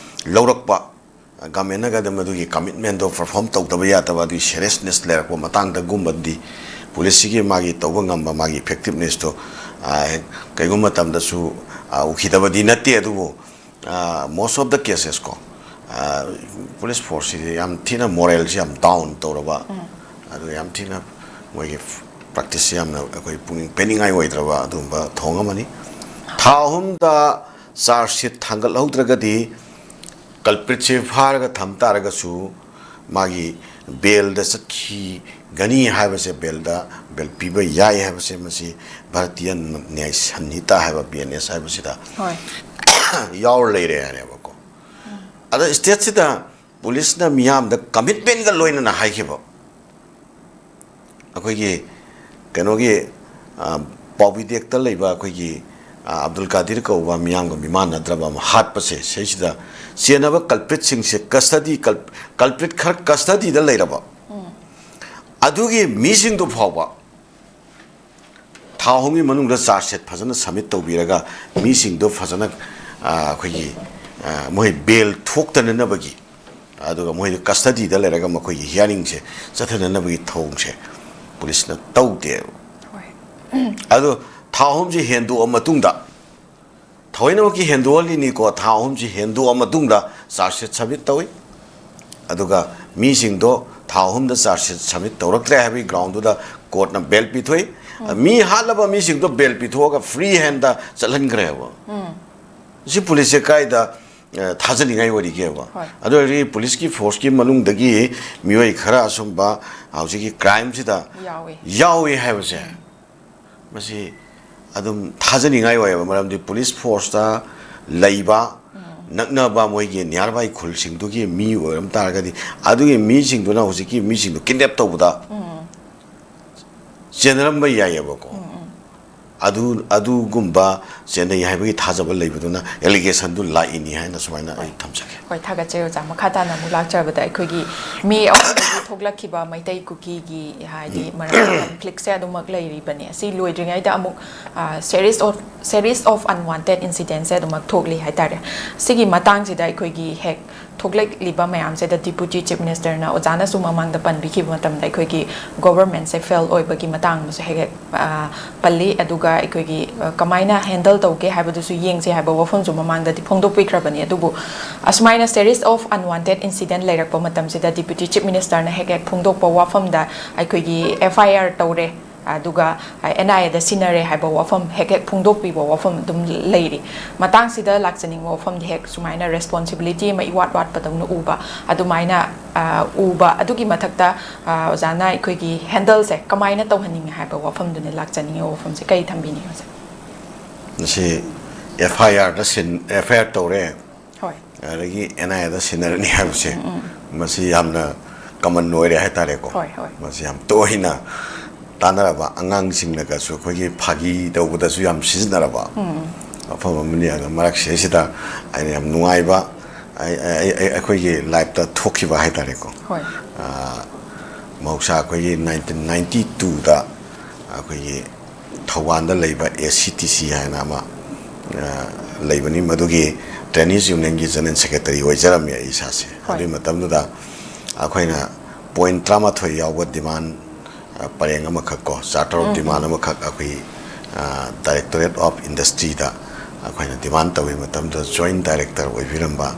ꯂꯧꯔꯛꯄ, ꯒꯣꯔꯃꯦꯟꯅꯒ ꯑꯗꯨꯝ ꯑꯗꯨꯒꯤ ꯀꯃꯤꯠꯃꯦꯟꯗꯣ ꯄꯔꯐꯣꯔꯝ ꯇꯧꯗꯕ ꯌꯥꯗꯕ, ꯑꯗꯨꯒꯤ ꯁꯦꯔꯤꯌꯁꯅꯦꯁ ꯂꯩꯔꯛꯄ ꯃꯇꯥꯡꯗꯒꯨꯝꯕꯗꯤ ꯄꯨꯂꯤꯁꯁꯤꯒꯤ ꯃꯥꯒꯤ ꯇꯧꯕ ꯉꯝꯕ, ꯃꯥꯒꯤ ꯏꯐꯦꯛꯇꯤꯞꯅꯦꯁꯇꯣ ꯀꯩꯒꯨꯝꯕ ꯃꯇꯝꯗꯁꯨ ꯎꯈꯤꯗꯕꯗꯤ ꯅꯠꯇꯦ꯫ ꯑꯗꯨꯕꯨ most of the cases ꯀꯣ, ꯄꯨꯂꯤꯁ ꯐꯣꯔꯁꯁꯤꯗꯤ ꯌꯥꯝ ꯊꯤꯅ ꯃꯣꯔꯦꯜꯁꯤ ꯌꯥꯝ ꯗꯥꯎꯟ ꯇꯧꯔꯕ, ꯑꯗꯨ ꯌꯥꯝ ꯊꯤꯅ ꯃꯣꯏꯒꯤ ꯄ꯭ꯔꯦꯛꯇꯤꯁꯁꯤ ꯌꯥꯝꯅ ꯑꯩꯈꯣꯏ ꯄꯨꯛꯅꯤꯡ ꯄꯦꯟꯅꯤꯡꯉꯥꯏ ꯑꯣꯏꯗ꯭ꯔꯕ ꯑꯗꯨꯒꯨꯝꯕ ꯊꯧꯑꯣꯡ ꯑꯃꯅꯤ꯫ ꯊꯥ ꯑꯍꯨꯝꯗ ꯆꯥꯔꯖ ꯁꯤꯠ ꯊꯥꯡꯒꯠꯍꯧꯗ꯭ꯔꯒꯗꯤ ꯀꯜꯄ꯭ꯔꯤꯠꯁꯦ ꯐꯥꯔꯒ ꯊꯝ ꯇꯥꯔꯒꯁꯨ ꯃꯥꯒꯤ ꯕꯦꯜꯗ ꯆꯠꯈꯤꯒꯅꯤ ꯍꯥꯏꯕꯁꯦ, ꯕꯦꯜꯗ, ꯕꯦꯜ ꯄꯤꯕ ꯌꯥꯏ ꯍꯥꯏꯕꯁꯦ ꯃꯁꯤ ꯚꯥꯔꯇꯤꯌ ꯅ꯭ꯌꯥꯌ ꯁꯟꯍꯤꯇꯥ ꯍꯥꯏꯕ, ꯕꯤ ꯑꯦꯟ ꯑꯦꯁ ꯍꯥꯏꯕꯁꯤꯗ ꯌꯥꯎꯔ ꯂꯩꯔꯦ ꯍꯥꯏꯔꯦꯕꯀꯣ꯫ ꯑꯗ ꯁ꯭ꯇꯦꯠꯁꯤꯗ ꯄꯨꯂꯤꯁꯅ ꯃꯤꯌꯥꯝꯗ ꯀꯃꯤꯠꯃꯦꯟꯒ ꯂꯣꯏꯅꯅ ꯍꯥꯏꯈꯤꯕ, ꯑꯩꯈꯣꯏꯒꯤ ꯀꯩꯅꯣꯒꯤ ꯄꯥꯎꯕꯤꯗꯦꯛꯇ ꯂꯩꯕ ꯑꯩꯈꯣꯏꯒꯤ ꯑ, ꯑꯕꯗꯨꯜ ꯀꯥꯗꯤꯔ ꯀꯧꯕ ꯃꯤꯌꯥꯝꯒ ꯃꯤꯃꯥꯟꯅꯗ꯭ꯔꯕ ꯑꯃ ꯍꯥꯠꯄꯁꯦ, ꯁꯤꯁꯤꯗ ꯆꯦꯟꯅꯕ culpritꯁꯤꯡꯁꯦ custody, cul-, culprit ꯈꯔ custodyꯗ ꯂꯩꯔꯕ, ꯑꯗꯨꯒꯤ ꯃꯤꯁꯤꯡꯗꯨ ꯐꯥꯎꯕ ꯊꯥ ꯑꯍꯨꯝꯒꯤ ꯃꯅꯨꯡꯗ charge sheet ꯐꯖꯅ submit ꯇꯧꯕꯤꯔꯒ, ꯃꯤꯁꯤꯡꯗꯣ ꯐꯖꯅ, ꯑ, ꯑꯩꯈꯣꯏꯒꯤ, ꯑ, ꯃꯣꯏ bail ꯊꯣꯛꯇꯅꯅꯕꯒꯤ, ꯑꯗꯨꯒ ꯃꯣꯏꯗ custodyꯗ ꯂꯩꯔꯒ ꯃꯈꯣꯏꯒꯤ hearingꯁꯦ ꯆꯠꯊꯅꯅꯕꯒꯤ ꯊꯧꯑꯣꯡꯁꯦ ꯄꯨꯂꯤꯁꯅ ꯇꯧꯗꯦꯕ꯫ ꯍꯣꯏ꯫ ꯑꯗꯣ ꯊꯥ ꯑꯍꯨꯝꯁꯤ ꯍꯦꯟꯗꯣꯛꯑ ꯃꯇꯨꯡꯗ, ꯊꯑꯣꯏꯅꯃꯛꯀꯤ ꯍꯦꯟꯗꯣꯛꯍꯜꯂꯤꯅꯤꯀꯣ, ꯊꯥ ꯑꯍꯨꯝꯁꯤ ꯍꯦꯟꯗꯣꯛꯑ ꯃꯇꯨꯡꯗ charge sheet submit ꯇꯧꯏ꯫ ꯑꯗꯨꯒ ꯃꯤꯁꯤꯡꯗꯣ ꯊꯥ ꯑꯍꯨꯝꯗ charge sheet submit ꯇꯧꯔꯛꯇ꯭ꯔꯦ ꯍꯥꯏꯕꯒꯤ groundꯗꯨꯗ courtꯅ bail ꯄꯤꯊꯣꯛꯏ꯫ ꯃꯤ ꯍꯥꯠꯂꯕ ꯃꯤꯁꯤꯡꯗꯣ bail ꯄꯤꯊꯣꯛꯑꯒ free handꯗ ꯆꯠꯍꯟꯈ꯭ꯔꯦꯕ꯫ ꯁꯤ ꯄꯨꯂꯤꯁꯁꯦ ꯀꯥꯏꯗ, ꯑ, ꯊꯥꯖꯅꯤꯡꯉꯥꯏ ꯑꯣꯏꯔꯤꯒꯦꯕ? ꯍꯣꯏ꯫ ꯑꯗꯨ ꯑꯣꯏꯔꯗꯤ ꯄꯨꯂꯤꯁꯀꯤ forceꯀꯤ ꯃꯅꯨꯡꯗꯒꯤ ꯃꯤꯑꯣꯏ ꯈꯔ ꯑꯁꯨꯝꯕ ꯍꯧꯖꯤꯛꯀꯤ crimeꯁꯤꯗ ꯌꯥꯎꯏ꯫ ꯌꯥꯎꯏ ꯍꯥꯏꯕꯁꯦ, ꯃꯁꯤ ꯑꯗꯨꯝ ꯊꯥꯖꯅꯤꯡꯉꯥꯏ ꯑꯣꯏꯌꯦꯕ꯫ ꯃꯔꯝꯗꯤ ꯄꯨꯂꯤꯁ forceꯇ ꯂꯩꯕ, ꯅꯛꯅꯕ ꯃꯣꯏꯒꯤ nearby ꯈꯨꯜꯁꯤꯡꯗꯨꯒꯤ ꯃꯤ ꯑꯣꯏꯔꯝ ꯇꯥꯔꯒꯗꯤ, ꯑꯗꯨꯒꯤ ꯃꯤꯁꯤꯡꯗꯨꯅ ꯍꯧꯖꯤꯛꯀꯤ ꯃꯤꯁꯤꯡꯗꯣ kidnap ꯇꯧꯕꯗ ꯆꯦꯟꯅꯔꯝꯕ ꯌꯥꯏꯌꯦꯕꯀꯣ꯫ ꯑꯗꯨ, ꯑꯗꯨꯒꯨꯝꯕ ꯆꯦꯟꯅꯩ ꯍꯥꯏꯕꯒꯤ ꯊꯥꯖꯕ ꯂꯩꯕꯗꯨꯅ allegationꯗꯨ ꯂꯥꯛꯏꯅꯤ ꯍꯥꯏꯅ ꯁꯨꯃꯥꯏꯅ ꯑꯩ ꯊꯝꯖꯒꯦ꯫ ꯍꯣꯏ, ꯊꯥꯒꯠꯆꯔꯤ ꯑꯣꯖꯥ꯫ ꯃꯈꯥ ꯇꯥꯅ ꯑꯃꯨꯛ ꯂꯥꯛꯆꯕꯗ, ꯑꯩꯈꯣꯏꯒꯤ ꯃꯦ ꯑꯍꯨꯝꯗꯒꯤ ꯊꯣꯛꯂꯛꯈꯤꯕ ꯃꯩꯇꯩ ꯀꯨꯀꯤꯒꯤ ꯍꯥꯏꯗꯤ ꯃꯔꯝ conflictꯁꯦ ꯑꯗꯨꯃꯛ ꯂꯩꯔꯤꯕꯅꯤ꯫ ꯑꯁꯤ ꯂꯣꯏꯗ꯭ꯔꯤꯉꯩꯗ ꯑꯃꯨꯛ, ꯑ, series of, series of unwanted incidentꯁꯦ ꯑꯗꯨꯃꯛ ꯊꯣꯛꯂꯤ ꯍꯥꯏꯇꯥꯔꯦ꯫ ꯁꯤꯒꯤ ꯃꯇꯥꯡꯁꯤꯗ ꯑꯩꯈꯣꯏꯒꯤ ꯍꯦꯛ ꯊꯣꯛꯂꯛꯂꯤꯕ ꯃꯌꯥꯝꯁꯤꯗ Deputy Chief Ministerꯅ ꯑꯣꯖꯥꯅꯁꯨ ꯃꯃꯥꯡꯗ ꯄꯟꯕꯤꯈꯤꯕ ꯃꯇꯝꯗ ꯑꯩꯈꯣꯏꯒꯤ governmentꯁꯦ fail ꯑꯣꯏꯕꯒꯤ ꯃꯇꯥꯡ ꯑꯃꯁꯨ ꯍꯦꯛ ꯍꯦꯛ, ꯑ, ꯄꯜꯂꯤ꯫ ꯑꯗꯨꯒ ꯑꯩꯈꯣꯏꯒꯤ, ꯑ, ꯀꯃꯥꯏꯅ handle ꯇꯧꯒꯦ ꯍꯥꯏꯕꯗꯨꯁꯨ ꯌꯦꯡꯁꯦ ꯍꯥꯏꯕ ꯋꯥꯐꯝꯁꯨ ꯃꯃꯥꯡꯗꯗꯤ ꯐꯣꯡꯗꯣꯛꯄꯤꯈ꯭ꯔꯕꯅꯤ꯫ ꯑꯗꯨꯕꯨ ꯑꯁꯨꯃꯥꯏꯅ series of unwanted incident ꯂꯩꯔꯛꯄ ꯃꯇꯝꯁꯤꯗ Deputy Chief Ministerꯅ ꯍꯦꯛ ꯍꯦꯛ ꯐꯣꯡꯗꯣꯛꯄ ꯋꯥꯐꯝꯗ ꯑꯩꯈꯣꯏꯒꯤ F I R ꯇꯧꯔꯦ, ꯑꯗꯨꯒ N I Aꯗ ꯁꯤꯟꯅꯔꯦ ꯍꯥꯏꯕ ꯋꯥꯐꯝ ꯍꯦꯛ ꯍꯦꯛ ꯐꯣꯡꯗꯣꯛꯄꯤꯕ ꯋꯥꯐꯝ ꯑꯗꯨꯝ ꯂꯩꯔꯤ꯫ ꯃꯇꯥꯡꯁꯤꯗ ꯂꯥꯛꯆꯅꯤꯡꯕ ꯋꯥꯐꯝꯗꯤ ꯍꯦꯛ ꯁꯨꯃꯥꯏꯅ responsibility ꯑꯃ ꯏꯋꯥꯠ ꯋꯥꯠꯄꯗꯧꯅ ꯎꯕ, ꯑꯗꯨꯃꯥꯏꯅ, ꯑ, ꯎꯕ꯫ ꯑꯗꯨꯒꯤ ꯃꯊꯛꯇ, ꯑ, ꯑꯣꯖꯥꯅ ꯑꯩꯈꯣꯏꯒꯤ handleꯁꯦ ꯀꯃꯥꯏꯅ ꯇꯧꯍꯟꯅꯤꯡꯉꯦ ꯍꯥꯏꯕ ꯋꯥꯐꯝꯗꯨꯅꯤ ꯂꯥꯛꯆꯅꯤꯡꯉꯤꯕ ꯋꯥꯐꯝꯁꯦ꯫ ꯀꯔꯤ ꯊꯝꯕꯤꯅꯤꯡꯉꯤ ꯑꯣꯖꯥ? ꯃꯁꯤ F I Rꯗ ꯁꯤꯟ-, F I R ꯇꯧꯔꯦ, ꯍꯣꯏ꯫ ꯑꯗꯒꯤ N I Aꯗ ꯁꯤꯟꯅꯔꯅꯤ ꯍꯥꯏꯕꯁꯦ, ꯃꯁꯤ ꯌꯥꯝꯅ common ꯑꯣꯏꯔꯦ ꯍꯥꯏꯇꯥꯔꯦꯀꯣ꯫ ꯍꯣꯏ, ꯍꯣꯏ꯫ ꯃꯁꯤ ꯌꯥꯝ ꯇꯣꯏꯅ ꯇꯥꯟꯅꯔꯕ ꯑꯉꯥꯡꯁꯤꯡꯅꯒꯁꯨ ꯑꯩꯈꯣꯏꯒꯤ ꯐꯥꯒꯤ ꯇꯧꯕꯗꯁꯨ ꯌꯥꯝ ꯁꯤꯖꯤꯟꯅꯔꯕ ꯃꯐꯝ ꯑꯃꯅꯤ꯫ ꯑꯗꯣ ꯃꯔꯛꯁꯤꯗꯩꯁꯤꯗ ꯑꯩꯅ ꯌꯥꯝ ꯅꯨꯡꯉꯥꯏꯕ, ꯑꯩ-, ꯑꯩ-, ꯑꯩ-, ꯑꯩꯈꯣꯏꯒꯤ ꯂꯥꯏꯐꯇ ꯊꯣꯛꯈꯤꯕ ꯍꯥꯏꯇꯥꯔꯦꯀꯣ꯫ ꯍꯣꯏ꯫ ꯑ, ꯃꯍꯧꯁꯥ ꯑꯩꯈꯣꯏꯒꯤ ꯅꯥꯏꯟꯇꯤꯟ ꯅꯥꯏꯟꯇꯤ ꯇꯨꯗ ꯑꯩꯈꯣꯏꯒꯤ ꯊꯧꯕꯥꯜꯗ ꯂꯩꯕ ꯑꯦ ꯁꯤ ꯇꯤ ꯁꯤ ꯍꯥꯏꯅ ꯑꯃ, ꯑ, ꯂꯩꯕꯅꯤ꯫ ꯃꯗꯨꯒꯤ Trainees Unionꯒꯤ General Secretary ꯑꯣꯏꯖꯔꯝꯃꯤ ꯑꯩ ꯏꯁꯥꯁꯦ꯫ ꯍꯣꯏ꯫ ꯑꯗꯨꯒꯤ ꯃꯇꯝꯗꯨꯗ ꯑꯩꯈꯣꯏꯅ ꯄꯣꯏꯟ ꯇꯔꯥꯃꯥꯊꯣꯏ ꯌꯥꯎꯕ ꯗꯤꯃꯥꯟ, ꯑ, ꯄꯔꯦꯡ ꯑꯃꯈꯛ ꯀꯣ, Charter of Demand ꯑꯃꯈꯛ ꯑꯩꯈꯣꯏ, ꯑ, Directorate of Industryꯗ ꯑꯩꯈꯣꯏꯅ ꯗꯤꯃꯥꯟ ꯇꯧꯋꯤ꯫ ꯃꯇꯝꯗꯨꯗ Joint Director ꯑꯣꯏꯕꯤꯔꯝꯕ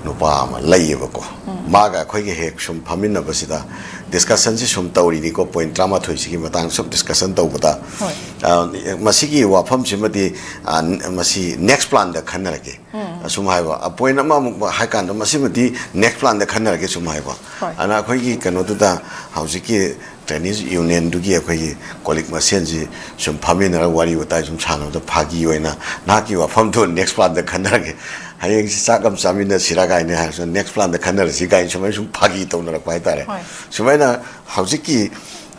ꯅꯨꯄꯥ ꯑꯃ ꯂꯩꯌꯦꯕꯀꯣ꯫ ꯃꯥꯒ ꯑꯩꯈꯣꯏꯒ ꯍꯦꯛ ꯁꯨꯝ ꯐꯝꯃꯤꯟꯅꯕꯁꯤꯗ discussionꯁꯤ ꯁꯨꯝ ꯇꯧꯔꯤꯅꯤꯀꯣ, ꯄꯣꯏꯟ ꯇꯔꯥꯃꯥꯊꯣꯏꯁꯤꯒꯤ ꯃꯇꯥꯡ ꯁꯨꯝ discussion ꯇꯧꯕꯗ, ꯍꯣꯏ꯫ ꯑ, ꯃꯁꯤꯒꯤ ꯋꯥꯐꯝꯁꯤꯃꯗꯤ, ꯑ, ꯃꯁꯤ next planꯗ ꯈꯟꯅꯔꯒꯦ꯫ ꯑꯁꯨꯝ ꯍꯥꯏꯕ, ꯑ, ꯄꯣꯏꯟ ꯑꯃꯃꯨꯛ ꯍꯥꯏ ꯀꯥꯟꯗ ꯃꯁꯤꯃꯗꯤ next planꯗ ꯈꯟꯅꯔꯒꯦ ꯁꯨꯝ ꯍꯥꯏꯕ꯫ ꯍꯣꯏ꯫ ꯑꯗꯨꯅ ꯑꯩꯈꯣꯏꯒꯤ ꯀꯩꯅꯣꯗꯨꯗ ꯍꯧꯖꯤꯛꯀꯤ Trainees Unionꯗꯨꯒꯤ ꯑꯩꯈꯣꯏꯒꯤ colleague ꯃꯁꯦꯟꯁꯤ ꯁꯨꯝ ꯐꯝꯃꯤꯟꯅꯔꯒ ꯋꯥꯔꯤ ꯋꯥꯇꯥꯏ ꯁꯨꯝ ꯁꯥꯟꯅꯕꯗ ꯐꯥꯒꯤ ꯑꯣꯏꯅ, "ꯅꯍꯥꯛꯀꯤ ꯋꯥꯐꯝꯗꯣ next planꯗ ꯈꯟꯅꯔꯒꯦ, ꯍꯌꯦꯡꯁꯤ ꯆꯥꯛ ꯑꯃ ꯆꯥꯃꯤꯟꯅꯁꯤꯔꯥ?" ꯀꯥꯏꯅ ꯍꯥꯏꯔꯁꯨ, "Next planꯗ ꯈꯟꯅꯔꯁꯤ" ꯀꯥꯏꯅ ꯁꯨꯃꯥꯏꯅ ꯁꯨꯝ ꯐꯥꯒꯤ ꯇꯧꯅꯔꯛꯄ ꯍꯥꯏꯇꯥꯔꯦ꯫ ꯍꯣꯏ꯫ ꯁꯨꯃꯥꯏꯅ ꯍꯧꯖꯤꯛꯀꯤ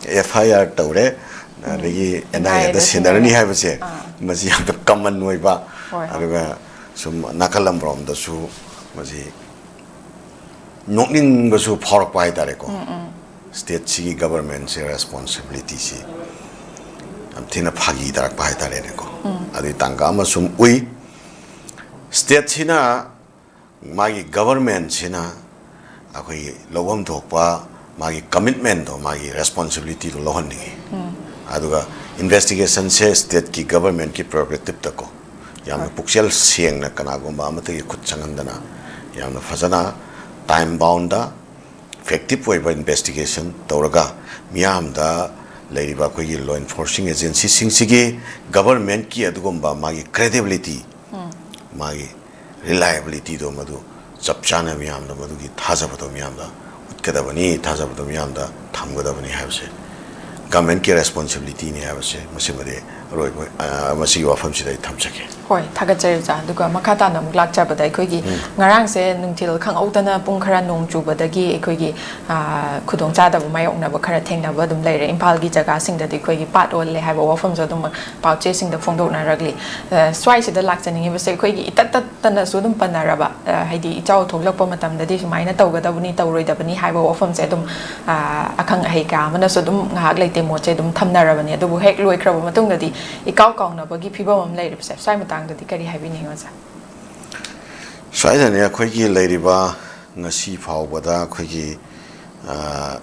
F I R ꯇꯧꯔꯦ, ꯑꯗꯒꯤ N I Aꯗ N I Aꯗ ꯁꯤꯟꯅꯔꯅꯤ ꯁꯤꯟꯅꯔꯦ꯫ ꯍꯥꯏꯕꯁꯦ, ꯑꯥ꯫ ꯃꯁꯤ ꯌꯥꯝꯅ common ꯑꯣꯏꯕ, ꯍꯣꯏ, ꯍꯣꯏ꯫ ꯑꯗꯨꯒ ꯁꯨꯝ ꯅꯥꯀꯜ ꯑꯃꯔꯣꯝꯗꯁꯨ ꯃꯁꯤ ꯅꯣꯛꯅꯤꯡꯕꯁꯨ ꯐꯥꯎꯔꯛꯄ ꯍꯥꯏꯇꯥꯔꯦꯀꯣ꯫ Stateꯁꯤꯒꯤ governmentꯁꯦ responsibilityꯁꯤ ꯌꯥꯝ ꯊꯤꯅ ꯐꯥꯒꯤ ꯇꯥꯔꯛꯄ ꯍꯥꯏꯇꯥꯔꯦꯅꯦꯀꯣ꯫ ꯑꯗꯨꯒꯤ ꯇꯥꯡꯀꯛ ꯑꯃ ꯁꯨꯝ ꯎꯏ꯫ Stateꯁꯤꯅ, ꯃꯥꯒꯤ governmentꯁꯤꯅ ꯑꯩꯈꯣꯏꯒꯤ ꯂꯧꯐꯝ ꯊꯣꯛꯄ ꯃꯥꯒꯤ commitmentꯗꯣ, ꯃꯥꯒꯤ responsibilityꯗꯣ ꯂꯧꯍꯟꯅꯤꯡꯉꯤ꯫ ꯑꯗꯨꯒ investigationꯁꯦ stateꯀꯤ governmentꯀꯤ prerogativeꯇꯀꯣ ꯌꯥꯝꯅ ꯄꯨꯛꯆꯦꯜ ꯁꯦꯡꯅ ꯀꯅꯥꯒꯨꯝꯕ ꯑꯃꯠꯇꯒꯤ ꯈꯨꯠ ꯆꯪꯍꯟꯗꯅ ꯌꯥꯝꯅ ꯐꯖꯅ time boundꯗ effective ꯑꯣꯏꯕ investigation ꯇꯧꯔꯒ ꯃꯤꯌꯥꯝꯗ ꯂꯩꯔꯤꯕ ꯑꯩꯈꯣꯏꯒꯤ law enforcing agencyꯁꯤꯡꯁꯤꯒꯤ governmentꯀꯤ ꯑꯗꯨꯒꯨꯝꯕ ꯃꯥꯒꯤ credibility, ꯃꯥꯒꯤ reliabilityꯗꯣ ꯃꯗꯨ ꯆꯞ ꯆꯥꯅ ꯃꯤꯌꯥꯝꯗ ꯃꯗꯨꯒꯤ ꯊꯥꯖꯕꯗꯣ ꯃꯤꯌꯥꯝꯗ ꯎꯠꯀꯗꯕꯅꯤ, ꯊꯥꯖꯕꯗꯣ ꯃꯤꯌꯥꯝꯗ ꯊꯝꯒꯗꯕꯅꯤ ꯍꯥꯏꯕꯁꯦ ꯒꯃꯦꯟꯀꯤ ꯔꯦꯁꯄꯣꯟꯁꯤꯕꯤꯂꯤꯇꯤꯅꯤ ꯍꯥꯏꯕꯁꯦ ꯃꯁꯤꯃꯗꯤ ꯑꯔꯣꯏꯕ, ꯑ, ꯃꯁꯤꯒꯤ ꯋꯥꯐꯝꯁꯤꯗ ꯑꯩ ꯊꯝꯖꯒꯦ꯫ ꯍꯣꯏ, ꯊꯥꯒꯠꯆꯔꯤ ꯑꯣꯖꯥ꯫ ꯑꯗꯨꯒ ꯃꯈꯥ ꯇꯥꯅ ꯑꯃꯨꯛ ꯂꯥꯛꯆꯕꯗ, ꯑꯩꯈꯣꯏꯒꯤ ꯉꯔꯥꯡꯁꯦ ꯅꯨꯡꯊꯤꯜ ꯈꯪꯍꯧꯗꯅ ꯄꯨꯡ ꯈꯔ ꯅꯣꯡ ꯆꯨꯕꯗꯒꯤ ꯑꯩꯈꯣꯏꯒꯤ, ꯑ, ꯈꯨꯗꯣꯡꯆꯥꯗꯕ ꯃꯥꯌꯣꯛꯅꯕ ꯈꯔ ꯊꯦꯡꯅꯕ ꯑꯗꯨꯝ ꯂꯩꯔꯦ꯫ ꯏꯝꯐꯥꯜꯒꯤ ꯖꯒꯥꯁꯤꯡꯗꯗꯤ ꯑꯩꯈꯣꯏꯒꯤ ꯄꯥꯠ ꯑꯣꯜꯂꯦ ꯍꯥꯏꯕ ꯋꯥꯐꯝꯁꯨ ꯑꯗꯨꯝ ꯄꯥꯎꯆꯦꯁꯤꯡꯗ ꯐꯣꯡꯗꯣꯛꯅꯔꯛꯂꯤ꯫ ꯑ, ꯁ꯭ꯋꯥꯏꯁꯤꯗ ꯂꯥꯛꯆꯅꯤꯡꯉꯤꯕꯁꯦ, ꯑꯩꯈꯣꯏꯒꯤ ꯏꯇꯠ ꯇꯠꯇꯅꯁꯨ ꯑꯗꯨꯝ ꯄꯟꯅꯔꯕ, ꯑ, ꯍꯥꯏꯗꯤ ꯏꯆꯥꯎ ꯊꯣꯛꯂꯛꯄ ꯃꯇꯝꯗꯗꯤ ꯁꯨꯃꯥꯏꯅ ꯇꯧꯒꯗꯕꯅꯤ, ꯇꯧꯔꯣꯏꯗꯕꯅꯤ ꯍꯥꯏꯕ ꯋꯥꯐꯝꯁꯦ ꯑꯗꯨꯝ, ꯑ, ꯑꯈꯪ ꯑꯍꯩ ꯀꯌꯥ ꯑꯃꯅꯁꯨ ꯑꯗꯨꯝ ꯉꯥꯏꯍꯥꯛ ꯂꯩꯇꯦ ꯃꯣꯠꯁꯦ ꯑꯗꯨꯝ ꯊꯝꯅꯔꯕꯅꯤ꯫ ꯑꯗꯨꯕꯨ ꯍꯦꯛ ꯂꯣꯏꯈ꯭ꯔꯕ ꯃꯇꯨꯡꯗꯗꯤ ꯏꯀꯥꯎ ꯀꯥꯎꯅꯕꯒꯤ ꯐꯤꯕꯝ ꯑꯃ ꯂꯩꯔꯤꯕꯁꯦ, ꯁ꯭ꯋꯥꯏ ꯃꯇꯥꯡꯗꯗꯤ ꯀꯔꯤ ꯍꯥꯏꯕꯤꯅꯤꯡꯉꯤ ꯑꯣꯖꯥ? ꯁ꯭ꯋꯥꯏꯗꯅꯦ ꯑꯩꯈꯣꯏꯒꯤ ꯂꯩꯔꯤꯕ ꯉꯁꯤ ꯐꯥꯎꯕꯗ ꯑꯩꯈꯣꯏꯒꯤ, ꯑ,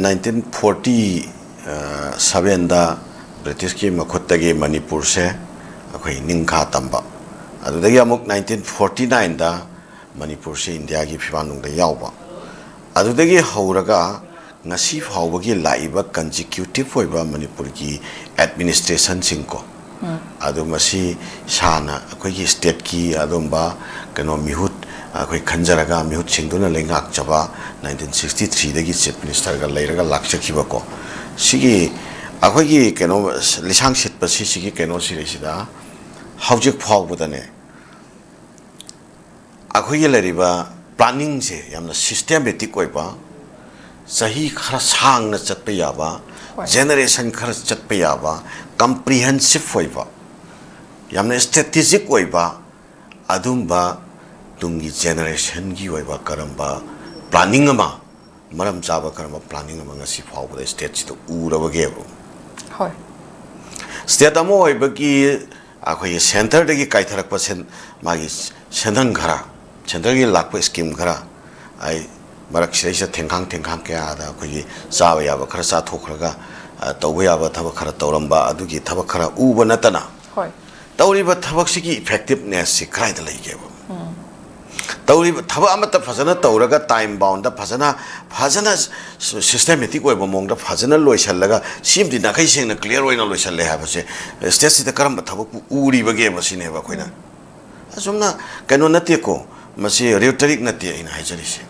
ꯅꯥꯏꯟꯇꯤꯟ ꯐꯣꯔꯇꯤ ꯁꯕꯦꯟꯗ ꯕ꯭ꯔꯤꯇꯤꯁꯀꯤ ꯃꯈꯨꯠꯇꯒꯤ ꯃꯅꯤꯄꯨꯔꯁꯦ ꯑꯩꯈꯣꯏ ꯅꯤꯡꯈꯥ ꯇꯝꯕ, ꯑꯗꯨꯗꯒꯤ ꯑꯃꯨꯛ ꯅꯥꯏꯟꯇꯤꯟ ꯐꯣꯔꯇꯤ ꯅꯥꯏꯟꯗ ꯃꯅꯤꯄꯨꯔꯁꯦ ꯏꯟꯗꯤꯌꯥꯒꯤ ꯐꯤꯕꯥꯛꯅꯨꯡꯗ ꯌꯥꯎꯕ, ꯑꯗꯨꯗꯒꯤ ꯍꯧꯔꯒ ꯉꯁꯤ ꯐꯥꯎꯕꯒꯤ ꯂꯥꯛꯏꯕ ꯀꯟꯖꯤꯀ꯭ꯌꯨꯇꯤꯞ ꯑꯣꯏꯕ ꯃꯅꯤꯄꯨꯔꯒꯤ ꯑꯦꯗꯃꯤꯅꯤꯁꯇ꯭ꯔꯦꯁꯟꯁꯤꯡꯀꯣ, ꯑꯗꯨ ꯃꯁꯤ ꯏꯁꯥꯅ ꯑꯩꯈꯣꯏꯒꯤ ꯁ꯭ꯇꯦꯠꯀꯤ ꯑꯗꯨꯝꯕ ꯀꯩꯅꯣ ꯃꯤꯍꯨꯠ ꯑꯩꯈꯣꯏ ꯈꯟꯖꯔꯒ ꯃꯤꯍꯨꯠꯁꯤꯡꯗꯨꯅ ꯂꯩꯉꯥꯛꯆꯕ ꯅꯥꯏꯟꯇꯤꯟ ꯁꯤꯛꯁꯇꯤ ꯊ꯭ꯔꯤꯗꯒꯤ ꯆꯤꯐ ꯃꯤꯅꯤꯁꯇꯔꯒ ꯂꯩꯔꯒ ꯂꯥꯛꯆꯈꯤꯕꯀꯣ, ꯁꯤꯒꯤ ꯑꯩꯈꯣꯏꯒꯤ ꯀꯩꯅꯣ ꯂꯤꯁꯥꯡ ꯁꯤꯠꯄꯁꯤ ꯁꯤꯒꯤ ꯀꯩꯅꯣꯁꯤꯗꯩꯁꯤꯗ ꯍꯧꯖꯤꯛ ꯐꯥꯎꯕꯗꯅꯦ ꯑꯩꯈꯣꯏꯒꯤ ꯂꯩꯔꯤꯕ ꯄ꯭ꯂꯥꯅꯤꯡꯁꯦ ꯌꯥꯝꯅ ꯁꯤꯁꯇꯦꯃꯦꯇꯤꯛ ꯑꯣꯏꯕ, ꯆꯍꯤ ꯈꯔ ꯁꯥꯡꯅ ꯆꯠꯄ ꯌꯥꯕ, ꯍꯣꯏ꯫ ꯖꯦꯅꯦꯔꯦꯁꯟ ꯈꯔ ꯆꯠꯄ ꯌꯥꯕ, ꯀꯝꯄ꯭ꯔꯤꯍꯦꯟꯁꯤꯞ ꯑꯣꯏꯕ, ꯌꯥꯝꯅ ꯏꯁꯇ꯭ꯔꯦꯇꯤꯖꯤꯛ ꯑꯣꯏꯕ, ꯑꯗꯨꯝꯕ ꯇꯨꯡꯒꯤ ꯖꯦꯅꯦꯔꯦꯁꯟꯒꯤ ꯑꯣꯏꯕ ꯀꯔꯝꯕ ꯄ꯭ꯂꯥꯅꯤꯡ ꯑꯃ, ꯃꯔꯝ ꯆꯥꯕ ꯀꯔꯝꯕ ꯄ꯭ꯂꯥꯅꯤꯡ ꯑꯃ ꯉꯁꯤ ꯐꯥꯎꯕꯗ ꯁ꯭ꯇꯦꯠꯁꯤꯗ ꯎꯔꯕꯒꯦꯕ? ꯍꯣꯏ꯫ ꯁ꯭ꯇꯦꯠ ꯑꯃ ꯑꯣꯏꯕꯒꯤ ꯑꯩꯈꯣꯏꯒꯤ ꯁꯦꯟꯇꯔꯗꯒꯤ ꯀꯥꯏꯊꯔꯛꯄ ꯁꯦꯟ-, ꯃꯥꯒꯤ ꯁꯦꯟꯗꯪ ꯈꯔ, ꯁꯦꯟꯇꯔꯒꯤ ꯂꯥꯛꯄ ꯁ꯭ꯀꯤꯝ ꯈꯔ, ꯑꯩ ꯃꯔꯛꯁꯤꯗꯩꯁꯤꯗ ꯊꯦꯡꯈꯥꯡ ꯊꯦꯡꯈꯥꯡ ꯀꯌꯥꯗ ꯑꯩꯈꯣꯏꯒꯤ ꯆꯥꯕ ꯌꯥꯕ ꯈꯔ ꯆꯥꯊꯣꯛꯈ꯭ꯔꯒ, ꯑ, ꯇꯧꯕ ꯌꯥꯕ ꯊꯕꯛ ꯈꯔ ꯇꯧꯔꯝꯕ, ꯑꯗꯨꯒꯤ ꯊꯕꯛ ꯈꯔ ꯎꯕ ꯅꯠꯇꯅ, ꯍꯣꯏ꯫ ꯇꯧꯔꯤꯕ ꯊꯕꯛꯁꯤꯒꯤ ꯏꯐꯦꯛꯇꯤꯞꯅꯦꯁꯁꯤ ꯀꯗꯥꯏꯗ ꯂꯩꯒꯦꯕ? ꯇꯧꯔꯤꯕ ꯊꯕꯛ ꯑꯃꯠꯇ ꯐꯖꯅ ꯇꯧꯔꯒ, ꯇꯥꯏꯝ ꯕꯥꯎꯟꯗ ꯐꯖꯅ, ꯐꯖꯅ ꯁꯤꯁꯇꯦꯃꯦꯇꯤꯛ ꯑꯣꯏꯕ ꯃꯑꯣꯡꯗ ꯐꯖꯅ ꯂꯣꯏꯁꯤꯜꯂꯒ, ꯁꯤꯃꯗꯤ ꯅꯥꯈꯩ ꯁꯦꯡꯅ ꯀ꯭ꯂꯤꯌꯥꯔ ꯑꯣꯏꯅ ꯂꯣꯏꯁꯤꯜꯂꯦ ꯍꯥꯏꯕꯁꯦ, ꯁ꯭ꯇꯦꯠꯁꯤꯗ ꯀꯔꯝꯕ ꯊꯕꯛꯄꯨ ꯎꯔꯤꯕꯒꯦꯕ ꯁꯤꯅꯦꯕ ꯑꯩꯈꯣꯏꯅ꯫ ꯑꯁꯨꯝꯅ ꯀꯩꯅꯣ ꯅꯠꯇꯦꯀꯣ, ꯃꯁꯤ ꯔꯦꯇꯣꯔꯤꯛ ꯅꯠꯇꯦ ꯑꯩꯅ ꯍꯥꯏꯖꯔꯤꯁꯦ꯫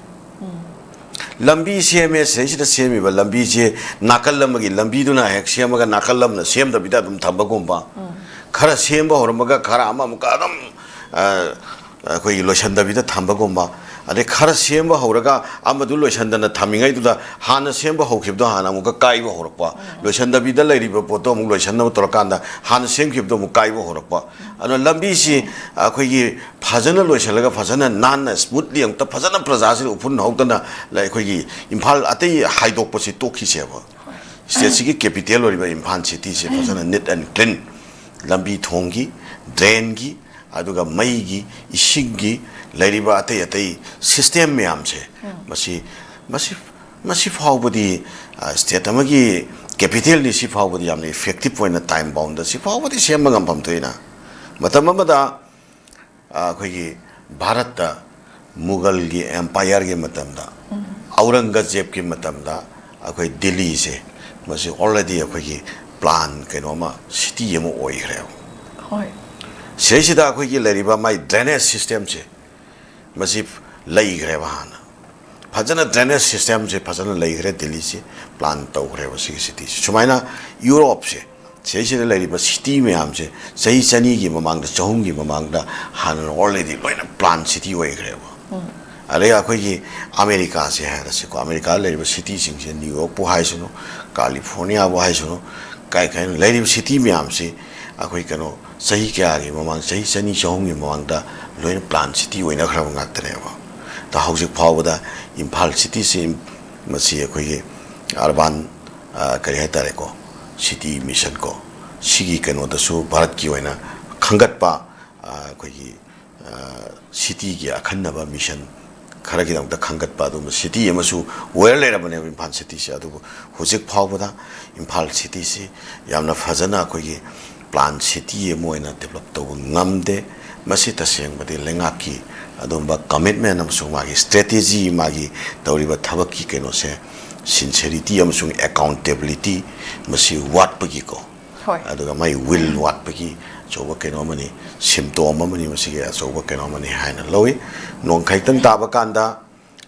ꯂꯝꯕꯤ ꯁꯦꯝꯃꯦ, ꯁꯤꯗꯩꯁꯤꯗ ꯁꯦꯝꯃꯤꯕ ꯂꯝꯕꯤꯁꯦ ꯅꯥꯀꯜ ꯑꯃꯒꯤ ꯂꯝꯕꯤꯗꯨꯅ ꯍꯦꯛ ꯁꯦꯝꯃꯒ ꯅꯥꯀꯜ ꯑꯃꯅ ꯁꯦꯝꯗꯕꯤꯗ ꯑꯗꯨꯝ ꯊꯝꯕꯒꯨꯝꯕ, ꯈꯔ ꯁꯦꯝꯕ ꯍꯧꯔꯝꯃꯒ ꯈꯔ ꯑꯃ ꯑꯃꯨꯛꯀ ꯑꯗꯨꯝ, ꯑ, ꯑꯩꯈꯣꯏꯒꯤ ꯂꯣꯏꯁꯟꯗꯕꯤꯗ ꯊꯝꯕꯒꯨꯝꯕ, ꯑꯗꯩ ꯈꯔ ꯁꯦꯝꯕ ꯍꯧꯔꯒ ꯑꯃꯗꯨ ꯂꯣꯏꯁꯟꯗꯅ ꯊꯝꯃꯤꯉꯩꯗꯨꯗ ꯍꯥꯟꯅ ꯁꯦꯝꯕ ꯍꯧꯈꯤꯕꯗꯣ ꯍꯥꯟꯅ ꯑꯃꯨꯛꯀ ꯀꯥꯏꯕ ꯍꯧꯔꯛꯄ, ꯂꯣꯏꯁꯟꯗꯕꯤꯗ ꯂꯩꯔꯤꯕ ꯄꯣꯠꯇꯣ ꯑꯃꯨꯛ ꯂꯣꯏꯁꯟꯅꯕ ꯇꯧꯔꯀꯥꯟꯗ ꯍꯥꯟꯅ ꯁꯦꯝꯈꯤꯕꯗꯣ ꯑꯃꯨꯛ ꯀꯥꯏꯕ ꯍꯧꯔꯛꯄ꯫ ꯑꯗꯨꯅ ꯂꯝꯕꯤꯁꯤ ꯑꯩꯈꯣꯏꯒꯤ ꯐꯖꯅ ꯂꯣꯏꯁꯤꯜꯂꯒ ꯐꯖꯅ ꯅꯥꯟꯅ smoothly ꯑꯃꯨꯛꯇ ꯐꯖꯅ ꯄ꯭ꯔꯖꯥꯁꯤꯗ ꯎꯐꯨꯟ ꯍꯧꯗꯅ ꯑꯩꯈꯣꯏꯒꯤ ꯏꯝꯐꯥꯜ ꯑꯇꯩ ꯍꯥꯏꯗꯣꯛꯄꯁꯤ ꯇꯣꯛꯈꯤꯁꯦꯕ꯫ Stateꯁꯤꯒꯤ capital ꯑꯣꯏꯔꯤꯕ ꯏꯝꯐꯥꯜ cityꯁꯦ ꯐꯖꯅ neat and clean, ꯂꯝꯕꯤ ꯊꯣꯡꯒꯤ, drainꯒꯤ, ꯑꯗꯨꯒ ꯃꯩꯒꯤ, ꯏꯁꯤꯡꯒꯤ, ꯂꯩꯔꯤꯕ ꯑꯇꯩ ꯑꯇꯩ system ꯃꯌꯥꯝꯁꯦ, ꯃꯁꯤ, ꯃꯁꯤ, ꯃꯁꯤ ꯐꯥꯎꯕꯗꯤ, ꯑ, state ꯑꯃꯒꯤ capitalꯅꯤ, ꯁꯤ ꯐꯥꯎꯕꯗꯤ ꯌꯥꯝꯅ effective ꯑꯣꯏꯅ time boundꯗ ꯁꯤ ꯐꯥꯎꯕꯗꯤ ꯁꯦꯝꯕ ꯉꯝꯐꯝ ꯊꯣꯛꯏꯅ꯫ ꯃꯇꯝ ꯑꯃꯗ, ꯑ, ꯑꯩꯈꯣꯏꯒꯤ ꯚꯥꯔꯠꯇ ꯃꯨꯒꯜꯒꯤ empireꯒꯤ ꯃꯇꯝꯗ, ꯑꯧꯔꯪꯒꯖꯦꯕꯀꯤ ꯃꯇꯝꯗ ꯑꯩꯈꯣꯏ ꯗꯤꯜꯂꯤꯁꯦ, ꯃꯁꯤ already ꯑꯩꯈꯣꯏꯒꯤ plan ꯀꯩꯅꯣ ꯑꯃ, city ꯑꯃ ꯑꯣꯏꯈ꯭ꯔꯦꯕ꯫ ꯍꯣꯏ꯫ ꯁꯤꯗꯩꯁꯤꯗ ꯑꯩꯈꯣꯏꯒꯤ ꯂꯩꯔꯤꯕ ꯃꯥꯏ drainage systemꯁꯦ, ꯃꯁꯤ ꯂꯩꯈ꯭ꯔꯦꯕ ꯍꯥꯟꯅ꯫ ꯐꯖꯅ drainage systemꯁꯦ ꯐꯖꯅ ꯂꯩꯈ꯭ꯔꯦ, ꯗꯤꯜꯂꯤꯁꯤ plan ꯇꯧꯈ꯭ꯔꯦꯕ ꯁꯤꯒꯤ cityꯁꯤ꯫ ꯁꯨꯃꯥꯏꯅ ꯌꯨꯔꯣꯞꯁꯦ, ꯁꯤꯗꯩꯁꯤꯗ ꯂꯩꯔꯤꯕ city ꯃꯌꯥꯝꯁꯦ ꯆꯍꯤ ꯆꯅꯤꯒꯤ ꯃꯃꯥꯡꯗ, ꯆꯍꯨꯝꯒꯤ ꯃꯃꯥꯡꯗ ꯍꯥꯟꯅ already ꯂꯣꯏꯅ plan city ꯑꯣꯏꯈ꯭ꯔꯦꯕ꯫ ꯑꯗꯩ ꯑꯩꯈꯣꯏꯒꯤ ꯑꯃꯦꯔꯤꯀꯥꯁꯦ ꯍꯥꯏꯔꯁꯤꯀꯣ, ꯑꯃꯦꯔꯤꯀꯥꯗ ꯂꯩꯔꯤꯕ cityꯁꯤꯡꯁꯦ, ꯅ꯭ꯌꯨ ꯌꯣꯔꯛꯄꯨ ꯍꯥꯏꯁꯅꯨ, ꯀꯥꯂꯤꯐꯣꯔꯅꯤꯌꯥꯕꯨ ꯍꯥꯏꯁꯅꯨ, ꯀꯥꯏ ꯀꯥꯏꯅ ꯂꯩꯔꯤꯕ city ꯃꯌꯥꯝꯁꯤ ꯑꯩꯈꯣꯏ ꯀꯩꯅꯣ, ꯆꯍꯤ ꯀꯌꯥꯒꯤ ꯃꯃꯥꯡ, ꯆꯍꯤ ꯆꯅꯤ ꯆꯍꯨꯝꯒꯤ ꯃꯃꯥꯡꯗ ꯂꯣꯏꯅ plan city ꯑꯣꯏꯅꯈ꯭ꯔꯕ ꯉꯥꯛꯇꯅꯦꯕ꯫ ꯑꯗ ꯍꯧꯖꯤꯛ ꯐꯥꯎꯕꯗ ꯏꯝꯐꯥꯜ cityꯁꯤ, ꯃꯁꯤ ꯑꯩꯈꯣꯏꯒꯤ urban, ꯑ, ꯀꯔꯤ ꯍꯥꯏꯇꯥꯔꯦꯀꯣ, city mission ꯀꯣ, ꯁꯤꯒꯤ ꯀꯩꯅꯣꯗꯁꯨ ꯚꯥꯔꯠꯀꯤ ꯑꯣꯏꯅ ꯈꯟꯒꯠꯄ, ꯑ, ꯑꯩꯈꯣꯏꯒꯤ, ꯑ, cityꯒꯤ ꯑꯈꯟꯅꯕ mission ꯈꯔꯒꯤꯗꯃꯛꯇ ꯈꯟꯒꯠꯄ ꯑꯗꯨꯒꯨꯝꯕ city ꯑꯃꯁꯨ ꯑꯣꯏꯔ ꯂꯩꯔꯕꯅꯦꯕ ꯏꯝꯐꯥꯜ cityꯁꯦ꯫ ꯑꯗꯨꯕꯨ ꯍꯧꯖꯤꯛ ꯐꯥꯎꯕꯗ ꯏꯝꯐꯥꯜ cityꯁꯤ ꯌꯥꯝꯅ ꯐꯖꯅ ꯑꯩꯈꯣꯏꯒꯤ plan city ꯑꯃ ꯑꯣꯏꯅ develop ꯇꯧꯕ ꯉꯝꯗꯦ꯫ ꯃꯁꯤ ꯇꯁꯦꯡꯕꯗꯤ ꯂꯩꯉꯥꯛꯀꯤ ꯑꯗꯨꯒꯨꯝꯕ commitment ꯑꯃꯁꯨꯡ ꯃꯥꯒꯤ strategy, ꯃꯥꯒꯤ ꯇꯧꯔꯤꯕ ꯊꯕꯛꯀꯤ ꯀꯩꯅꯣꯁꯦ, sincerity ꯑꯃꯁꯨꯡ accountability, ꯃꯁꯤ ꯋꯥꯠꯄꯒꯤꯀꯣ, ꯍꯣꯏ꯫ ꯑꯗꯨꯒ ꯃꯥꯒꯤ will ꯋꯥꯠꯄꯒꯤ ꯑꯆꯧꯕ ꯀꯩꯅꯣ ꯑꯃꯅꯤ, symptom ꯑꯃꯅꯤ, ꯃꯁꯤꯒꯤ ꯑꯆꯧꯕ ꯀꯩꯅꯣ ꯑꯃꯅꯤ ꯍꯥꯏꯅ ꯂꯧꯏ꯫ ꯅꯣꯡ ꯈꯖꯤꯛꯇꯪ ꯇꯥꯕ ꯀꯥꯟꯗ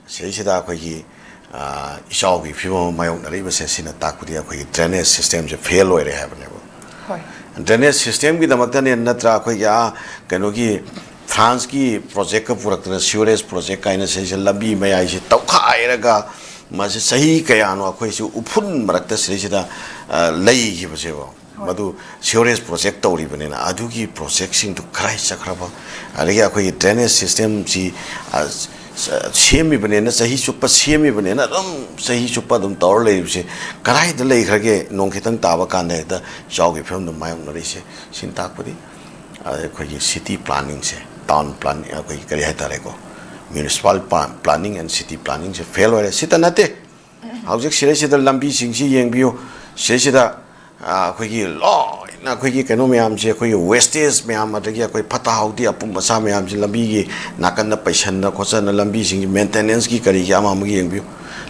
ꯁꯤꯗꯩꯁꯤꯗ ꯑꯩꯈꯣꯏꯒꯤ, ꯑ, ꯏꯆꯥꯎꯒꯤ ꯐꯤꯕꯝ ꯑꯃ ꯃꯥꯌꯣꯛꯅꯔꯛꯏꯕꯁꯦ, ꯁꯤꯅ ꯇꯥꯛꯄꯗꯤ ꯑꯩꯈꯣꯏꯒꯤ drainage system ꯁꯦ fail ꯑꯣꯏꯔꯦ ꯍꯥꯏꯕꯅꯦꯕ꯫ ꯍꯣꯏ꯫ Drainage system ꯒꯤꯗꯃꯛꯇꯅꯦ ꯅꯠꯇ꯭ꯔꯥ ꯑꯩꯈꯣꯏꯒꯤ, ꯑꯥ, ꯀꯩꯅꯣꯒꯤ, France ꯀꯤ project ꯀ ꯄꯨꯔꯛꯇꯅ, sewerage project ꯀꯥꯏꯅ ꯁꯤꯁꯦ ꯂꯝꯕꯤ ꯃꯌꯥꯏꯁꯦ ꯇꯧꯈꯥꯏꯔꯒ, ꯃꯁꯤ ꯆꯍꯤ ꯀꯌꯥꯅꯣ ꯑꯩꯈꯣꯏꯁꯨ ꯎꯐꯨꯟ ꯃꯔꯛꯇ ꯁꯤꯗꯩꯁꯤꯗ, ꯑ, ꯂꯩꯈꯤꯕꯁꯦꯕ꯫ ꯃꯗꯨ sewerage project ꯇꯧꯔꯤꯕꯅꯤꯅ, ꯑꯗꯨꯒꯤ project ꯁꯤꯡꯗꯨ ꯀꯗꯥꯏ ꯆꯠꯈ꯭ꯔꯕ? ꯑꯗꯒꯤ ꯑꯩꯈꯣꯏꯒꯤ drainage system ꯁꯤ, ꯑ, ꯁ-, ꯁꯦꯝꯃꯤꯕꯅꯦꯅ, ꯆꯍꯤ ꯆꯨꯞꯄ ꯁꯦꯝꯃꯤꯕꯅꯦꯅ ꯑꯗꯨꯝ ꯆꯍꯤ ꯆꯨꯞꯄ ꯑꯗꯨꯝ ꯇꯧꯔ ꯂꯩꯔꯤꯕꯁꯦ ꯀꯗꯥꯏꯗ ꯂꯩꯈ꯭ꯔꯒꯦ? ꯅꯣꯡ ꯈꯤꯇꯪ ꯇꯥꯕ ꯀꯥꯟꯗ ꯍꯦꯛꯇ ꯏꯆꯥꯎꯒꯤ ꯐꯤꯕꯝꯗ ꯃꯥꯌꯣꯛꯅꯔꯤꯁꯦ꯫ ꯁꯤꯅ ꯇꯥꯛꯄꯗꯤ, ꯑ, ꯑꯩꯈꯣꯏꯒꯤ city planning ꯁꯦ, town planning, ꯑꯩꯈꯣꯏꯒꯤ ꯀꯔꯤ ꯍꯥꯏꯇꯥꯔꯦꯀꯣ, municipal pa-, planning and city planning say fail ꯑꯣꯏꯔꯦ꯫ ꯁꯤꯇ ꯅꯠꯇꯦ, ꯍꯧꯖꯤꯛ ꯁꯤꯗꯩꯁꯤꯗ ꯂꯝꯕꯤꯁꯤꯡꯁꯤ ꯌꯦꯡꯕꯤꯌꯨ, ꯁꯤꯗꯩꯁꯤꯗ, ꯑ, ꯑꯩꯈꯣꯏꯒꯤ ꯂꯣꯏꯅ ꯑꯩꯈꯣꯏꯒꯤ ꯀꯩꯅꯣ ꯃꯌꯥꯝꯁꯦ, ꯑꯩꯈꯣꯏꯒꯤ wastage ꯃꯌꯥꯝ, ꯑꯗꯒꯤ ꯑꯩꯈꯣꯏ ꯐꯠꯇ ꯍꯥꯎꯗꯤ ꯑꯄꯨꯝ ꯑꯁꯥ ꯃꯌꯥꯝꯁꯤ ꯂꯝꯕꯤꯒꯤ ꯅꯥꯀꯟꯗ ꯄꯩꯁꯟꯗ ꯈꯣꯠꯆꯟꯗ, ꯂꯝꯕꯤꯁꯤꯡꯒꯤ maintenance ꯀꯤ ꯀꯔꯤꯒꯤ ꯑꯃ ꯑꯃꯒꯤ ꯌꯦꯡꯕꯤꯌꯨ꯫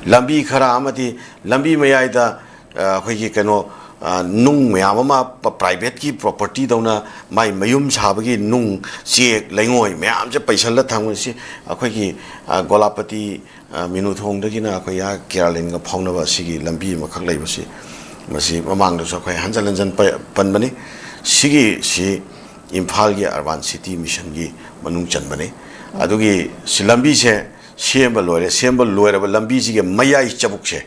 ꯂꯝꯕꯤ ꯈꯔ ꯑꯃꯗꯤ ꯂꯝꯕꯤ ꯃꯌꯥꯏꯗ, ꯑ, ꯑꯩꯈꯣꯏꯒꯤ ꯀꯩꯅꯣ, ꯑ, ꯅꯨꯡ ꯃꯌꯥꯝ ꯑꯃ ꯄ-, private ꯀꯤ property ꯗꯧꯅ ꯃꯥꯏ ꯃꯌꯨꯝ ꯁꯥꯕꯒꯤ ꯅꯨꯡ, ꯆꯦꯛ, ꯂꯩꯉꯣꯏ ꯃꯌꯥꯝꯁꯦ ꯄꯩꯁꯜꯂ ꯊꯝꯕꯁꯤ ꯑꯩꯈꯣꯏꯒꯤ, ꯑ, ꯒꯣꯂꯥꯄꯇꯤ, ꯑ, ꯃꯤꯅꯨꯊꯣꯡꯗꯒꯤꯅ ꯑꯩꯈꯣꯏ ꯑꯥ ꯀꯤꯔꯥꯂꯦꯟꯒ ꯐꯥꯎꯅꯕ ꯑꯁꯤꯒꯤ ꯂꯝꯕꯤ ꯑꯃꯈꯛ ꯂꯩꯕꯁꯤ, ꯃꯁꯤ ꯃꯃꯥꯡꯗꯁꯨ ꯑꯩꯈꯣꯏ ꯍꯟꯖꯟ ꯍꯟꯖꯟ ꯄ-, ꯄꯟꯕꯅꯤ꯫ ꯁꯤꯒꯤꯁꯤ ꯏꯝꯐꯥꯜꯒꯤ urban city mission ꯒꯤ ꯃꯅꯨꯡ ꯆꯟꯕꯅꯤ꯫ ꯑꯗꯨꯒꯤ ꯁꯤ ꯂꯝꯕꯤꯁꯦ ꯁꯦꯝꯕ ꯂꯣꯏꯔꯦ꯫ ꯁꯦꯝꯕ ꯂꯣꯏꯔꯕ ꯂꯝꯕꯤꯁꯤꯒꯤ ꯃꯌꯥꯏ ꯆꯕꯨꯛꯁꯦ,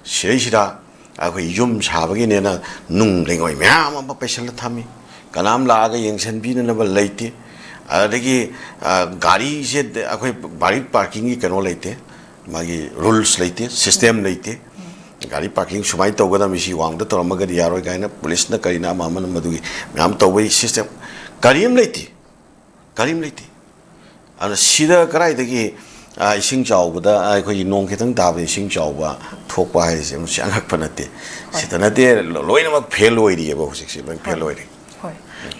ꯁꯤꯗꯩꯁꯤꯗ ꯑꯩꯈꯣꯏ ꯌꯨꯝ ꯁꯥꯕꯒꯤꯅꯦꯅ ꯅꯨꯡ ꯂꯩꯉꯣꯏ ꯃꯌꯥꯝ ꯑꯃ ꯄꯩꯁꯜꯂ ꯊꯝꯃꯤ꯫ ꯀꯅꯥꯝ ꯂꯥꯛꯑꯒ ꯌꯦꯡꯁꯤꯟꯕꯤꯅꯅꯕ ꯂꯩꯇꯦ꯫ ꯑꯗꯒꯤ, ꯑ, ꯒꯥꯔꯤꯁꯦ ꯑꯩꯈꯣꯏ ꯒꯥꯔꯤ parking ꯒꯤ ꯀꯩꯅꯣ ꯂꯩꯇꯦ, ꯃꯥꯒꯤ rules ꯂꯩꯇꯦ, system ꯂꯩꯇꯦ꯫ ꯒꯥꯔꯤ parking ꯁꯨꯃꯥꯏꯅ ꯇꯧꯒꯗꯕꯅꯤ, ꯁꯤ ꯋꯥꯡꯃꯗ ꯇꯧꯔꯝꯃꯒꯗꯤ ꯌꯥꯔꯣꯏ ꯀꯥꯏꯅ police ꯅ ꯀꯔꯤꯅ ꯑꯃ ꯑꯃꯅ ꯃꯗꯨꯒꯤ ꯃꯌꯥꯝ ꯇꯧꯕꯒꯤ system, ꯀꯔꯤꯝ ꯂꯩꯇꯦ, ꯀꯔꯤꯝ ꯂꯩꯇꯦ꯫ ꯑꯗꯨꯅ ꯁꯤꯗ ꯀꯗꯥꯏꯗꯒꯤ, ꯑ, ꯏꯁꯤꯡ ꯆꯥꯎꯕꯗ, ꯑ, ꯑꯩꯈꯣꯏꯒꯤ ꯅꯣꯡ ꯈꯤꯇꯪ ꯇꯥꯕꯗ ꯏꯁꯤꯡ ꯆꯥꯎꯕ ꯊꯣꯛꯄ ꯍꯥꯏꯔꯤꯁꯦ ꯃꯁꯤ ꯑꯉꯛꯄ ꯅꯠꯇꯦ꯫ ꯁꯤꯇ ꯅꯠꯇꯦ, ꯂꯣꯏꯅꯃꯛ fail ꯑꯣꯏꯔꯤꯑꯕ ꯍꯧꯖꯤꯛꯁꯦ, ꯂꯣꯏ fail ꯑꯣꯏꯔꯤ꯫ ꯍꯣꯏ꯫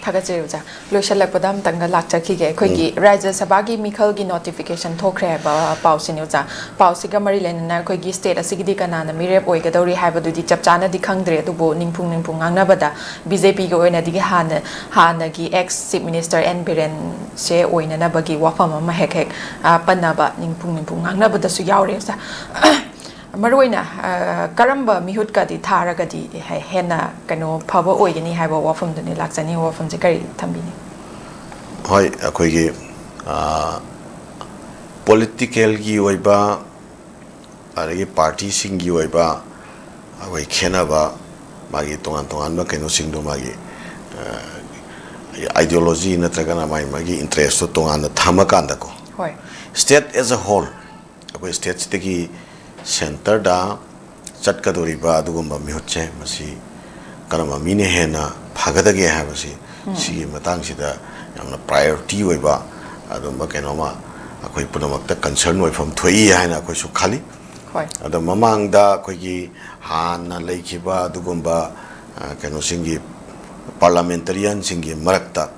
ꯊꯥꯒꯠꯆꯔꯤ ꯑꯣꯖꯥ꯫ ꯂꯣꯏꯁꯤꯜꯂꯛꯄꯗ ꯑꯝꯇꯪꯒ ꯂꯥꯛꯆꯈꯤꯒꯦ꯫ ꯑꯩꯈꯣꯏꯒꯤ ꯔꯥꯖ꯭ꯌ ꯁꯚꯥꯒꯤ ꯃꯤꯈꯜꯒꯤ ꯅꯣꯇꯤꯐꯤꯀꯦꯁꯟ ꯊꯣꯛꯈ꯭ꯔꯦ ꯍꯥꯏꯕ ꯄꯥꯎꯁꯤꯅꯤ ꯑꯣꯖꯥ꯫ ꯄꯥꯎꯁꯤꯒ ꯃꯔꯤ ꯂꯩꯅꯅ ꯑꯩꯈꯣꯏꯒꯤ ꯁ꯭ꯇꯦꯠ ꯑꯁꯤꯒꯤꯗꯤ ꯀꯅꯥꯅ ꯃꯤꯔꯦꯞ ꯑꯣꯏꯒꯗꯧꯔꯤ ꯍꯥꯏꯕꯗꯨꯗꯤ ꯆꯞ ꯆꯥꯅꯗꯤ ꯈꯪꯗ꯭ꯔꯦ, ꯑꯗꯨꯕꯨ ꯅꯤꯡꯐꯨꯡ ꯅꯤꯡꯐꯨꯡ ꯉꯥꯡꯅꯕꯗ ꯕꯤ ꯖꯦ ꯄꯤꯒꯤ ꯑꯣꯏꯅꯗꯤ ꯍꯥꯟꯅ, ꯍꯥꯟꯅꯒꯤ ꯑꯦꯛꯁ ꯆꯤꯐ ꯃꯤꯅꯤꯁꯇꯔ ꯑꯦꯟ ꯕꯤꯔꯦꯟꯁꯦ ꯑꯣꯏꯅꯅꯕꯒꯤ ꯋꯥꯐꯝ ꯑꯃ ꯍꯦꯛ ꯍꯦꯛ, ꯑ, ꯄꯟꯅꯕ, ꯅꯤꯡꯐꯨꯡ ꯅꯤꯡꯐꯨꯡ ꯉꯥꯡꯅꯕꯗꯁꯨ ꯌꯥꯎꯔꯦ ꯑꯣꯖꯥ꯫ ꯃꯔꯨꯑꯣꯏꯅ, ꯑ, ꯀꯔꯝꯕ ꯃꯤꯍꯨꯠꯀꯗꯤ ꯊꯥꯔꯒꯗꯤ ꯍꯦ-, ꯍꯦꯟꯅ ꯀꯩꯅꯣ ꯐꯕ ꯑꯣꯏꯒꯅꯤ ꯍꯥꯏꯕ ꯋꯥꯐꯝꯗꯨꯅꯤ ꯂꯥꯛꯆꯅꯤꯡꯕ ꯋꯥꯐꯝꯁꯦ ꯀꯔꯤ ꯊꯝꯕꯤꯅꯤ? ꯍꯣꯏ, ꯑꯩꯈꯣꯏꯒꯤ, ꯑ, ꯄꯣꯂꯤꯇꯤꯀꯦꯜꯒꯤ ꯑꯣꯏꯕ, ꯑꯗꯒꯤ ꯄꯥꯔꯇꯤꯁꯤꯡꯒꯤ ꯑꯣꯏꯕ, ꯑꯩꯈꯣꯏ ꯈꯦꯠꯅꯕ, ꯃꯥꯒꯤ ꯇꯣꯉꯥꯟ ꯇꯣꯉꯥꯟꯕ ꯀꯩꯅꯣꯁꯤꯡꯗꯣ, ꯃꯥꯒꯤ, ꯑ, ꯑꯥꯏꯗꯤꯌꯣꯂꯣꯖꯤ ꯅꯠꯇ꯭ꯔꯒꯅ ꯃꯥꯒꯤ, ꯃꯥꯒꯤ ꯏꯟꯇꯔꯦꯁꯇꯣ ꯇꯣꯉꯥꯟꯅ ꯊꯝꯃꯀꯥꯟꯗꯀꯣ, ꯍꯣꯏ꯫ State as a whole, ꯑꯩꯈꯣꯏ ꯁ꯭ꯇꯦꯠꯁꯤꯗꯒꯤ ꯁꯦꯟꯇꯔꯗ ꯆꯠꯀꯗꯧꯔꯤꯕ ꯑꯗꯨꯒꯨꯝꯕ ꯃꯤꯍꯨꯠꯁꯦ, ꯃꯁꯤ ꯀꯔꯝꯕ ꯃꯤꯅ ꯍꯦꯟꯅ ꯐꯒꯗꯒꯦ ꯍꯥꯏꯕꯁꯤ, ꯁꯤꯒꯤ ꯃꯇꯥꯡꯁꯤꯗ ꯌꯥꯝꯅ ꯄ꯭ꯔꯥꯏꯌꯣꯔꯤꯇꯤ ꯑꯣꯏꯕ ꯑꯗꯨꯝꯕ ꯀꯩꯅꯣꯝꯃ ꯑꯩꯈꯣꯏ ꯄꯨꯝꯅꯃꯛꯇ ꯀꯟꯁꯔꯟ ꯑꯣꯏꯐꯝ ꯊꯣꯛꯏ ꯍꯥꯏꯅ ꯑꯩꯈꯣꯏꯁꯨ ꯈꯜꯂꯤ꯫ ꯍꯣꯏ꯫ ꯑꯗꯣ ꯃꯃꯥꯡꯗ ꯑꯩꯈꯣꯏꯒꯤ ꯍꯥꯟꯅ ꯂꯩꯈꯤꯕ ꯑꯗꯨꯒꯨꯝꯕ, ꯑ, ꯀꯩꯅꯣꯁꯤꯡꯒꯤ, ꯄꯥꯔꯂꯥꯃꯦꯟꯇꯔꯤꯌꯟꯁꯤꯡꯒꯤ ꯃꯔꯛꯇ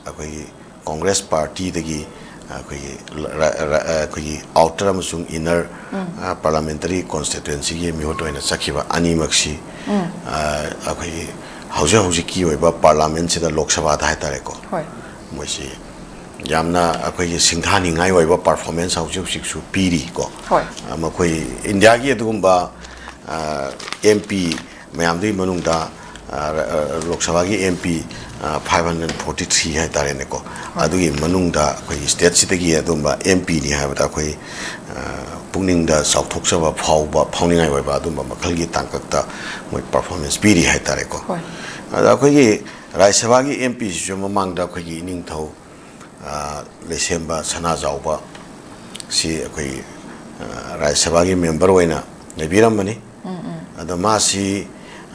ꯑꯩꯈꯣꯏꯒꯤ ꯀꯣꯡꯒ꯭ꯔꯦꯁ ꯄꯥꯔꯇꯤꯗꯒꯤ ꯑꯩꯈꯣꯏꯒꯤ ꯔ-, ꯔ-, ꯑꯩꯈꯣꯏꯒꯤ ꯑꯥꯎꯇꯔ ꯑꯃꯁꯨꯡ ꯏꯟꯅꯔ, ꯑ, ꯄꯥꯔꯂꯥꯃꯦꯟꯇꯔꯤ ꯀꯣꯟꯁꯇꯤꯇ꯭ꯋꯦꯟꯁꯤꯒꯤ ꯃꯤꯍꯨꯠ ꯑꯣꯏꯅ ꯆꯠꯈꯤꯕ ꯑꯅꯤꯃꯛꯁꯤ, ꯑ, ꯑꯩꯈꯣꯏꯒꯤ ꯍꯧꯖꯤꯛ ꯍꯧꯖꯤꯛꯀꯤ ꯑꯣꯏꯕ ꯄꯥꯔꯂꯥꯃꯦꯟꯁꯤꯗ, ꯂꯣꯛ ꯁꯚꯥꯗ ꯍꯥꯏꯇꯥꯔꯦꯀꯣ, ꯍꯣꯏ꯫ ꯃꯣꯏꯁꯤ ꯌꯥꯝꯅ ꯑꯩꯈꯣꯏꯒꯤ ꯁꯤꯡꯊꯥꯅꯤꯡꯉꯥꯏ ꯑꯣꯏꯕ ꯄꯔꯐꯣꯔꯃꯦꯟꯁ ꯍꯧꯖꯤꯛ ꯍꯧꯖꯤꯛꯁꯨ ꯄꯤꯔꯤꯀꯣ꯫ ꯍꯣꯏ꯫ ꯑ, ꯃꯈꯣꯏ ꯏꯟꯗꯤꯌꯥꯒꯤ ꯑꯗꯨꯒꯨꯝꯕ, ꯑ, ꯑꯦꯝ ꯄꯤ ꯃꯌꯥꯝꯗꯨꯒꯤ ꯃꯅꯨꯡꯗ, ꯑ, ꯔ-, ꯑ, ꯂꯣꯛ ꯁꯚꯥꯒꯤ ꯑꯦꯝ ꯄꯤ, ꯑ, five hundred forty three ꯍꯥꯏꯇꯥꯔꯦꯅꯦꯀꯣ, ꯑꯗꯨꯒꯤ ꯃꯅꯨꯡꯗ ꯑꯩꯈꯣꯏꯒꯤ ꯁ꯭ꯇꯦꯠꯁꯤꯗꯒꯤ ꯑꯗꯨꯝꯕ ꯑꯦꯝ ꯄꯤꯅꯤ ꯍꯥꯏꯕꯗ ꯑꯩꯈꯣꯏ, ꯑ, ꯄꯨꯛꯅꯤꯡꯗ ꯆꯥꯎꯊꯣꯛꯆꯕ ꯐꯥꯎꯕ, ꯐꯥꯎꯅꯤꯡꯉꯥꯏ ꯑꯣꯏꯕ ꯑꯗꯨꯝꯕ ꯃꯈꯜꯒꯤ ꯇꯥꯡꯀꯛꯇ ꯃꯣꯏ ꯄꯔꯐꯣꯔꯃꯦꯟꯁ ꯄꯤꯔꯤ ꯍꯥꯏꯇꯥꯔꯦꯀꯣ꯫ ꯍꯣꯏ꯫ ꯑꯗ ꯑꯩꯈꯣꯏꯒꯤ ꯔꯥꯖ꯭ꯌ ꯁꯚꯥꯒꯤ ꯑꯦꯝ ꯄꯤꯁꯤꯁꯨ ꯃꯃꯥꯡꯗ ꯑꯩꯈꯣꯏꯒꯤ ꯏꯅꯤꯡꯊꯧ, ꯑ, ꯂꯩꯁꯦꯝꯕ ꯁꯅꯥꯖꯥꯎꯕ ꯁꯤ ꯑꯩꯈꯣꯏ, ꯑ, ꯔꯥꯖ꯭ꯌ ꯁꯚꯥꯒꯤ ꯃꯦꯝꯕꯔ ꯑꯣꯏꯅ ꯂꯩꯕꯤꯔꯝꯕꯅꯤ꯫ ꯑꯗꯣ ꯃꯥꯁꯤ,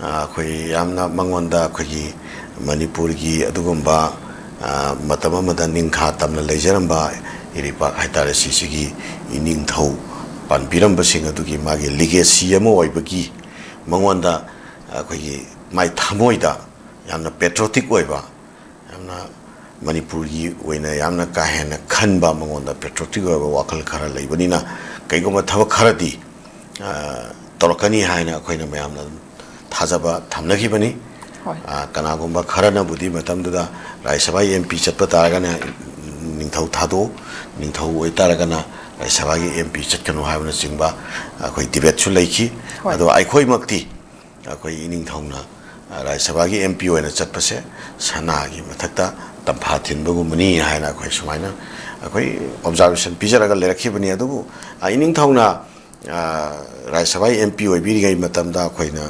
ꯑ, ꯑꯩꯈꯣꯏ ꯌꯥꯝꯅ ꯃꯉꯣꯟꯗ ꯑꯩꯈꯣꯏꯒꯤ ꯃꯅꯤꯄꯨꯔꯒꯤ ꯑꯗꯨꯒꯨꯝꯕ, ꯑ, ꯃꯇꯝ ꯑꯃꯗ ꯅꯤꯡꯈꯥ ꯇꯝꯅ ꯂꯩꯖꯔꯝꯕ ꯏꯔꯩꯄꯥꯛ ꯍꯥꯏꯇꯥꯔꯦ, ꯁꯤꯁꯤꯒꯤ ꯏꯅꯤꯡꯊꯧ ꯄꯥꯟꯕꯤꯔꯝꯕꯁꯤꯡ ꯑꯗꯨꯒꯤ ꯃꯥꯒꯤ ꯂꯤꯒꯦꯁꯤ ꯑꯃ ꯑꯣꯏꯕꯒꯤ ꯃꯉꯣꯟꯗ ꯑꯩꯈꯣꯏꯒꯤ ꯃꯥꯏ ꯊꯃꯣꯏꯗ ꯌꯥꯝꯅ ꯄꯦꯇ꯭ꯔꯣꯇꯤꯛ ꯑꯣꯏꯕ, ꯌꯥꯝꯅ ꯃꯅꯤꯄꯨꯔꯒꯤ ꯑꯣꯏꯅ ꯌꯥꯝꯅ ꯀꯥ ꯍꯦꯟꯅ ꯈꯟꯕ, ꯃꯉꯣꯟꯗ ꯄꯦꯇ꯭ꯔꯣꯇꯤꯛ ꯑꯣꯏꯕ ꯋꯥꯈꯜ ꯈꯔ ꯂꯩꯕꯅꯤꯅ, ꯀꯩꯒꯨꯝꯕ ꯊꯕꯛ ꯈꯔꯗꯤ ꯇꯧꯔꯛꯀꯅꯤ ꯍꯥꯏꯅ ꯑꯩꯈꯣꯏꯅ ꯃꯌꯥꯝꯅ ꯑꯗꯨꯝ ꯊꯥꯖꯕ ꯊꯝꯅꯈꯤꯕꯅꯤ꯫ ꯀꯅꯥꯒꯨꯝꯕ ꯈꯔꯅꯕꯨꯗꯤ ꯃꯇꯝꯗꯨꯗ ꯔꯥꯖ꯭ꯌ ꯁꯚꯥꯒꯤ M P ꯆꯠꯄ ꯇꯥꯔꯒꯅ ꯅꯤꯡꯊꯧ ꯊꯥꯗꯣꯛꯎ, ꯅꯤꯡꯊꯧ ꯑꯣꯏꯇꯥꯔꯒꯅ ꯔꯥꯖ꯭ꯌ ꯁꯚꯥꯒꯤ M P ꯆꯠꯀꯅꯨ ꯍꯥꯏꯕꯅꯆꯤꯡꯕ ꯑꯩꯈꯣꯏ ꯗꯤꯕꯦꯠꯁꯨ ꯂꯩꯈꯤ꯫ ꯑꯗꯣ ꯑꯩꯈꯣꯏꯃꯛꯇꯤ ꯑꯩꯈꯣꯏ ꯏꯅꯤꯡꯊꯧꯅ ꯔꯥꯖ꯭ꯌ ꯁꯚꯥꯒꯤ M P ꯑꯣꯏꯅ ꯆꯠꯄꯁꯦ ꯁꯅꯥꯒꯤ ꯃꯊꯛꯇ ꯇꯝꯐꯥ ꯊꯤꯟꯕꯒꯨꯝꯕꯅꯤ ꯍꯥꯏꯅ ꯑꯩꯈꯣꯏ ꯁꯨꯃꯥꯏꯅ ꯑꯩꯈꯣꯏ ꯑꯣꯕꯖꯥꯔꯕꯦꯁꯟ ꯄꯤꯖꯔꯒ ꯂꯩꯔꯛꯈꯤꯕꯅꯤ꯫ ꯑꯗꯨꯕꯨ ꯏꯅꯤꯡꯊꯧꯅ ꯔꯥꯖ꯭ꯌ ꯁꯚꯥꯒꯤ M P ꯑꯣꯏꯕꯤꯔꯤꯉꯩ ꯃꯇꯝꯗ ꯑꯩꯈꯣꯏꯅ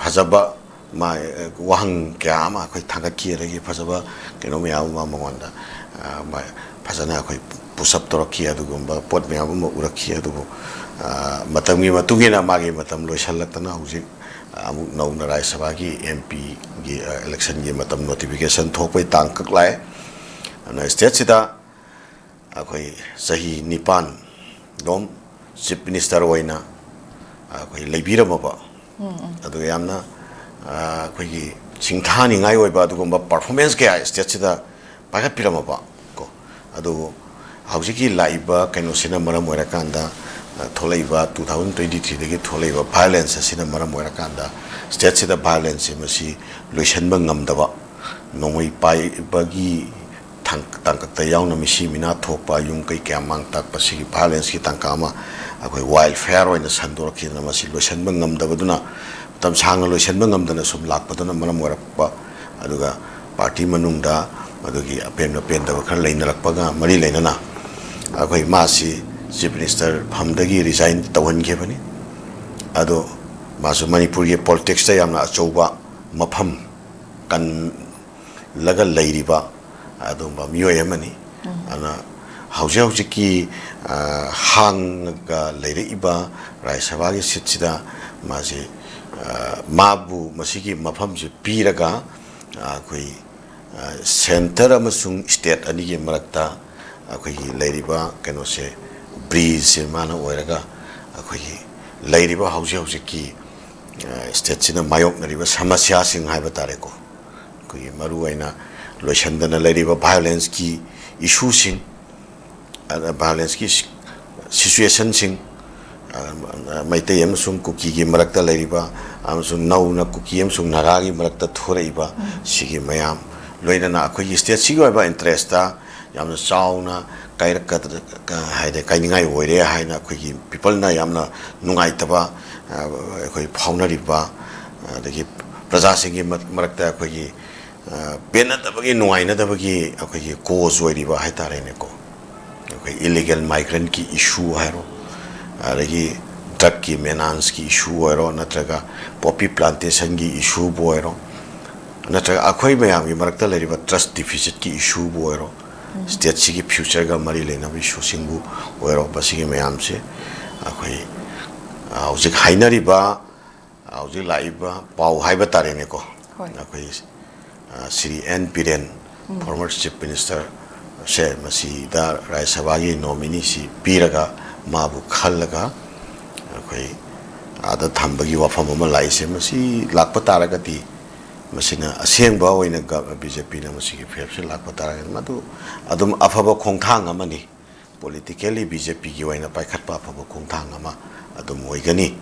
ꯐꯖꯕ ꯃꯥ ꯋꯥꯍꯪ ꯀꯌꯥ ꯑꯃ ꯑꯩꯈꯣꯏ ꯊꯥꯡꯒꯠꯈꯤ, ꯑꯗꯒꯤ ꯐꯖꯕ ꯀꯩꯅꯣ ꯃꯌꯥꯝ ꯑꯃ ꯃꯉꯣꯟꯗ ꯐꯖꯅ ꯑꯩꯈꯣꯏ ꯄꯨꯁ ꯑꯞ ꯇꯧꯔꯛꯈꯤ, ꯑꯗꯨꯒꯨꯝꯕ ꯄꯣꯠ ꯃꯌꯥꯝ ꯑꯃ ꯎꯔꯛꯈꯤ꯫ ꯑꯗꯨꯕꯨ ꯃꯇꯝꯒꯤ ꯃꯇꯨꯡ ꯏꯟꯅ ꯃꯥꯒꯤ ꯃꯇꯝ ꯂꯣꯏꯁꯤꯜꯂꯛꯇꯅ ꯍꯧꯖꯤꯛ ꯑꯃꯨꯛ ꯅꯧꯅ ꯔꯥꯖ꯭ꯌ ꯁꯚꯥꯒꯤ M Pꯒꯤ election ꯒꯤ ꯃꯇꯝ notification ꯊꯣꯛꯄꯩ ꯇꯥꯡ ꯀꯛ ꯂꯥꯛꯑꯦ꯫ ꯑꯗꯨꯅ state ꯁꯤꯗ ꯑꯩꯈꯣꯏ ꯆꯍꯤ ꯅꯤꯄꯥꯟ ꯔꯣꯝ Chief Minister ꯑꯣꯏꯅ ꯑꯩꯈꯣꯏ ꯂꯩꯕꯤꯔꯝꯃꯕ, ꯑꯗꯨꯒ ꯌꯥꯝꯅ ꯑꯩꯈꯣꯏꯒꯤ ꯁꯤꯡꯊꯥꯅꯤꯡꯉꯥꯏ ꯑꯣꯏꯕ ꯑꯗꯨꯒꯨꯝꯕ performance ꯀꯌꯥ state ꯁꯤꯗ ꯄꯥꯏꯈꯠꯄꯤꯔꯝꯃꯕ ꯀꯣ꯫ ꯑꯗꯨꯕꯨ ꯍꯧꯖꯤꯛꯀꯤ ꯂꯥꯛꯏꯕ ꯀꯩꯅꯣꯁꯤꯅ ꯃꯔꯝ ꯑꯣꯏꯔꯀꯥꯟꯗ, ꯊꯣꯛꯂꯛꯏꯕ two thousand twenty three ꯗꯒꯤ ꯊꯣꯛꯂꯛꯏꯕ violence ꯑꯁꯤꯅ ꯃꯔꯝ ꯑꯣꯏꯔꯀꯥꯟꯗ state ꯁꯤꯗ violence ꯁꯦ ꯃꯁꯤ ꯂꯣꯏꯁꯤꯟꯕ ꯉꯝꯗꯕ, ꯅꯣꯡꯃꯩ ꯄꯥꯏꯕꯒꯤ ꯊꯥꯡ-, ꯇꯥꯡꯀꯛꯇ ꯌꯥꯎꯅ ꯃꯤꯁꯤ ꯃꯤꯅꯥ ꯊꯣꯛꯄ, ꯌꯨꯝ ꯀꯩ ꯀꯌꯥ ꯃꯥꯡ ꯇꯥꯛꯄ, ꯁꯤꯒꯤ violence ꯀꯤ ꯇꯥꯡꯀꯛ ꯑꯃ ꯑꯩꯈꯣꯏ wildfire ꯑꯣꯏꯅ ꯁꯟꯗꯣꯔꯛꯈꯤꯗꯅ ꯃꯁꯤ ꯂꯣꯏꯁꯤꯟꯕ ꯉꯝꯗꯕꯗꯨꯅ, ꯃꯇꯝ ꯁꯥꯡꯅ ꯂꯣꯏꯁꯤꯟꯕ ꯉꯝꯗꯅ ꯁꯨꯝ ꯂꯥꯛꯄꯗꯨꯅ ꯃꯔꯝ ꯑꯣꯏꯔꯛꯄ, ꯑꯗꯨꯒ party ꯃꯅꯨꯡꯗ ꯃꯗꯨꯒꯤ ꯑꯄꯦꯟꯕ ꯄꯦꯟꯗꯕ ꯈꯔ ꯂꯩꯅꯔꯛꯄꯒ ꯃꯔꯤ ꯂꯩꯅꯅ ꯑꯩꯈꯣꯏ ꯃꯥꯁꯤ Chief Minister ꯐꯝꯗꯒꯤ resign ꯇꯧꯍꯟꯈꯤꯕꯅꯤ꯫ ꯑꯗꯣ ꯃꯥꯁꯨ ꯃꯅꯤꯄꯨꯔꯒꯤ politics ꯇ ꯌꯥꯝꯅ ꯑꯆꯧꯕ ꯃꯐꯝ ꯀꯟ-, ꯂꯒ ꯂꯩꯔꯤꯕ ꯑꯗꯨꯒꯨꯝꯕ ꯃꯤꯑꯣꯏ ꯑꯃꯅꯤ꯫ ꯑꯗꯨꯅ ꯍꯧꯖꯤꯛ ꯍꯧꯖꯤꯛꯀꯤ, ꯑ, ꯍꯥꯡꯉꯒ ꯂꯩꯔꯛꯏꯕ ꯔꯥꯖ꯭ꯌ ꯁꯚꯥꯒꯤ seat ꯁꯤꯗ ꯃꯥꯁꯤ, ꯑ, ꯃꯥꯕꯨ ꯃꯁꯤꯒꯤ ꯃꯐꯝꯁꯤ ꯄꯤꯔꯒ, ꯑ, ꯑꯩꯈꯣꯏ, ꯑ, centre ꯑꯃꯁꯨꯡ state ꯑꯅꯤꯒꯤ ꯃꯔꯛꯇ ꯑꯩꯈꯣꯏꯒꯤ ꯂꯩꯔꯤꯕ ꯀꯩꯅꯣꯁꯦ, bridge ꯁꯦ ꯃꯥꯅ ꯑꯣꯏꯔꯒ ꯑꯩꯈꯣꯏꯒꯤ ꯂꯩꯔꯤꯕ ꯍꯧꯖꯤꯛ ꯍꯧꯖꯤꯛꯀꯤ ꯁ꯭ꯇꯦꯠꯁꯤꯅ ꯃꯥꯌꯣꯛꯅꯔꯤꯕ ꯁꯃꯁ꯭ꯌꯥꯁꯤꯡ ꯍꯥꯏꯕ ꯇꯥꯔꯦꯀꯣ, ꯑꯩꯈꯣꯏꯒꯤ ꯃꯔꯨꯑꯣꯏꯅ ꯂꯣꯏꯁꯤꯟꯗꯅ ꯂꯩꯔꯤꯕ ꯚꯥꯏꯑꯣꯂꯦꯟꯁꯀꯤ ꯏꯁꯨꯁꯤꯡ, ꯚꯥꯏꯑꯣꯂꯦꯟꯁꯀꯤ ꯁꯤꯆꯨꯋꯦꯁꯟꯁꯤꯡ, ꯃꯩꯇꯩ ꯑꯃꯁꯨꯡ ꯀꯨꯀꯤꯒꯤ ꯃꯔꯛꯇ ꯂꯩꯔꯤꯕ, ꯑꯃꯁꯨꯡ ꯅꯧꯅ ꯀꯨꯀꯤ ꯑꯃꯁꯨꯡ ꯅꯥꯒꯥꯒꯤ ꯃꯔꯛꯇ ꯊꯣꯔꯛꯏꯕ ꯁꯤꯒꯤ ꯃꯌꯥꯝ, ꯂꯣꯏꯅꯅ ꯑꯩꯈꯣꯏꯒꯤ ꯁ꯭ꯇꯦꯠꯁꯤꯒꯤ ꯑꯣꯏꯕ ꯏꯟꯇꯔꯦꯁꯇ ꯌꯥꯝꯅ ꯆꯥꯎꯅ ꯀꯥꯏꯔꯛꯀꯗ-, ꯍꯥꯏꯗꯤ ꯀꯥꯏꯅꯤꯡꯉꯥꯏ ꯑꯣꯏꯔꯦ ꯍꯥꯏꯅ ꯑꯩꯈꯣꯏꯒꯤ ꯄꯤꯄꯜꯅ ꯌꯥꯝꯅ ꯅꯨꯡꯉꯥꯏꯇꯕ, ꯑ, ꯑꯩꯈꯣꯏ ꯐꯥꯎꯅꯔꯤꯕ, ꯑꯗꯒꯤ ꯄ꯭ꯔꯖꯥꯁꯤꯡꯒꯤ ꯃ-, ꯃꯔꯛꯇ ꯑꯩꯈꯣꯏꯒꯤ, ꯑ, ꯄꯦꯟꯅꯗꯕꯒꯤ, ꯅꯨꯡꯉꯥꯏꯅꯗꯕꯒꯤ ꯑꯩꯈꯣꯏꯒꯤ ꯀꯣꯖ ꯑꯣꯏꯔꯤꯕ ꯍꯥꯏ ꯇꯥꯔꯦꯅꯦꯀꯣ, ꯑꯩꯈꯣꯏ ꯏꯂꯤꯒꯦꯜ ꯃꯥꯏꯒ꯭ꯔꯦꯟꯠꯀꯤ ꯏꯁꯨ ꯍꯥꯏꯔꯣ, ꯑꯗꯒꯤ ꯗ꯭ꯔꯛꯀꯤ ꯃꯦꯅꯥꯟꯁꯀꯤ ꯏꯁꯨ ꯑꯣꯏꯔꯣ, ꯅꯠꯇ꯭ꯔꯒ ꯄꯣꯄꯤ ꯄ꯭ꯂꯥꯟꯇꯦꯁꯟꯒꯤ ꯏꯁꯨꯕꯨ ꯑꯣꯏꯔꯣ, ꯅꯠꯇ꯭ꯔꯒ ꯑꯩꯈꯣꯏ ꯃꯌꯥꯝꯒꯤ ꯃꯔꯛꯇ ꯂꯩꯔꯤꯕ ꯇ꯭ꯔꯁ ꯗꯤꯐꯤꯁꯤꯠꯀꯤ ꯏꯁꯨꯕꯨ ꯑꯣꯏꯔꯣ, ꯁ꯭ꯇꯦꯠꯁꯤꯒꯤ ꯐ꯭ꯌꯨꯆꯔꯒ ꯃꯔꯤ ꯂꯩꯅꯕ ꯏꯁꯨꯁꯤꯡꯕꯨ ꯑꯣꯏꯔꯣ, ꯃꯁꯤꯒꯤ ꯃꯌꯥꯝꯁꯦ ꯑꯩꯈꯣꯏ, ꯑ, ꯍꯧꯖꯤꯛ ꯍꯥꯏꯅꯔꯤꯕ, ꯑ, ꯍꯧꯖꯤꯛ ꯂꯥꯛꯏꯕ ꯄꯥꯎ ꯍꯥꯏꯕ ꯇꯥꯔꯦꯅꯦꯀꯣ, ꯍꯣꯏ꯫ ꯑꯩꯈꯣꯏ, ꯑ, ꯁ꯭ꯔꯤ ꯑꯦꯟ ꯕꯤꯔꯦꯟ, ꯎꯝ꯫ ꯐꯣꯔꯃꯔ ꯆꯤꯐ ꯃꯤꯅꯤꯁꯇꯔꯁꯦ, ꯃꯁꯤꯗ ꯔꯥꯖ꯭ꯌ ꯁꯚꯥꯒꯤ ꯅꯣꯃꯤꯅꯤꯁꯤ ꯄꯤꯔꯒ, ꯃꯥꯕꯨ ꯈꯜꯂꯒ ꯑꯩꯈꯣꯏ ꯑꯥꯗ ꯊꯝꯕꯒꯤ ꯋꯥꯐꯝ ꯑꯃ ꯂꯥꯛꯏꯁꯦ, ꯃꯁꯤ ꯂꯥꯛꯄ ꯇꯥꯔꯒꯗꯤ ꯃꯁꯤꯅ ꯑꯁꯦꯡꯕ ꯑꯣꯏꯅ ꯕꯤ ꯖꯦ ꯄꯤꯅ ꯃꯁꯤꯒꯤ ꯐꯤꯔꯦꯞꯁꯦ ꯂꯥꯛꯄ ꯇꯥꯔꯒꯗꯤ ꯃꯗꯨ ꯑꯗꯨꯝ ꯑꯐꯕ ꯈꯣꯡꯊꯥꯡ ꯑꯃꯅꯤ꯫ ꯄꯣꯂꯤꯇꯤꯀꯦꯜꯂꯤ ꯕꯤ ꯖꯦ ꯄꯤꯒꯤ ꯑꯣꯏꯅ ꯄꯥꯏꯈꯠꯄ ꯑꯐꯕ ꯈꯣꯡꯊꯥꯡ ꯑꯃ ꯑꯗꯨꯝ ꯑꯣꯏꯒꯅꯤ꯫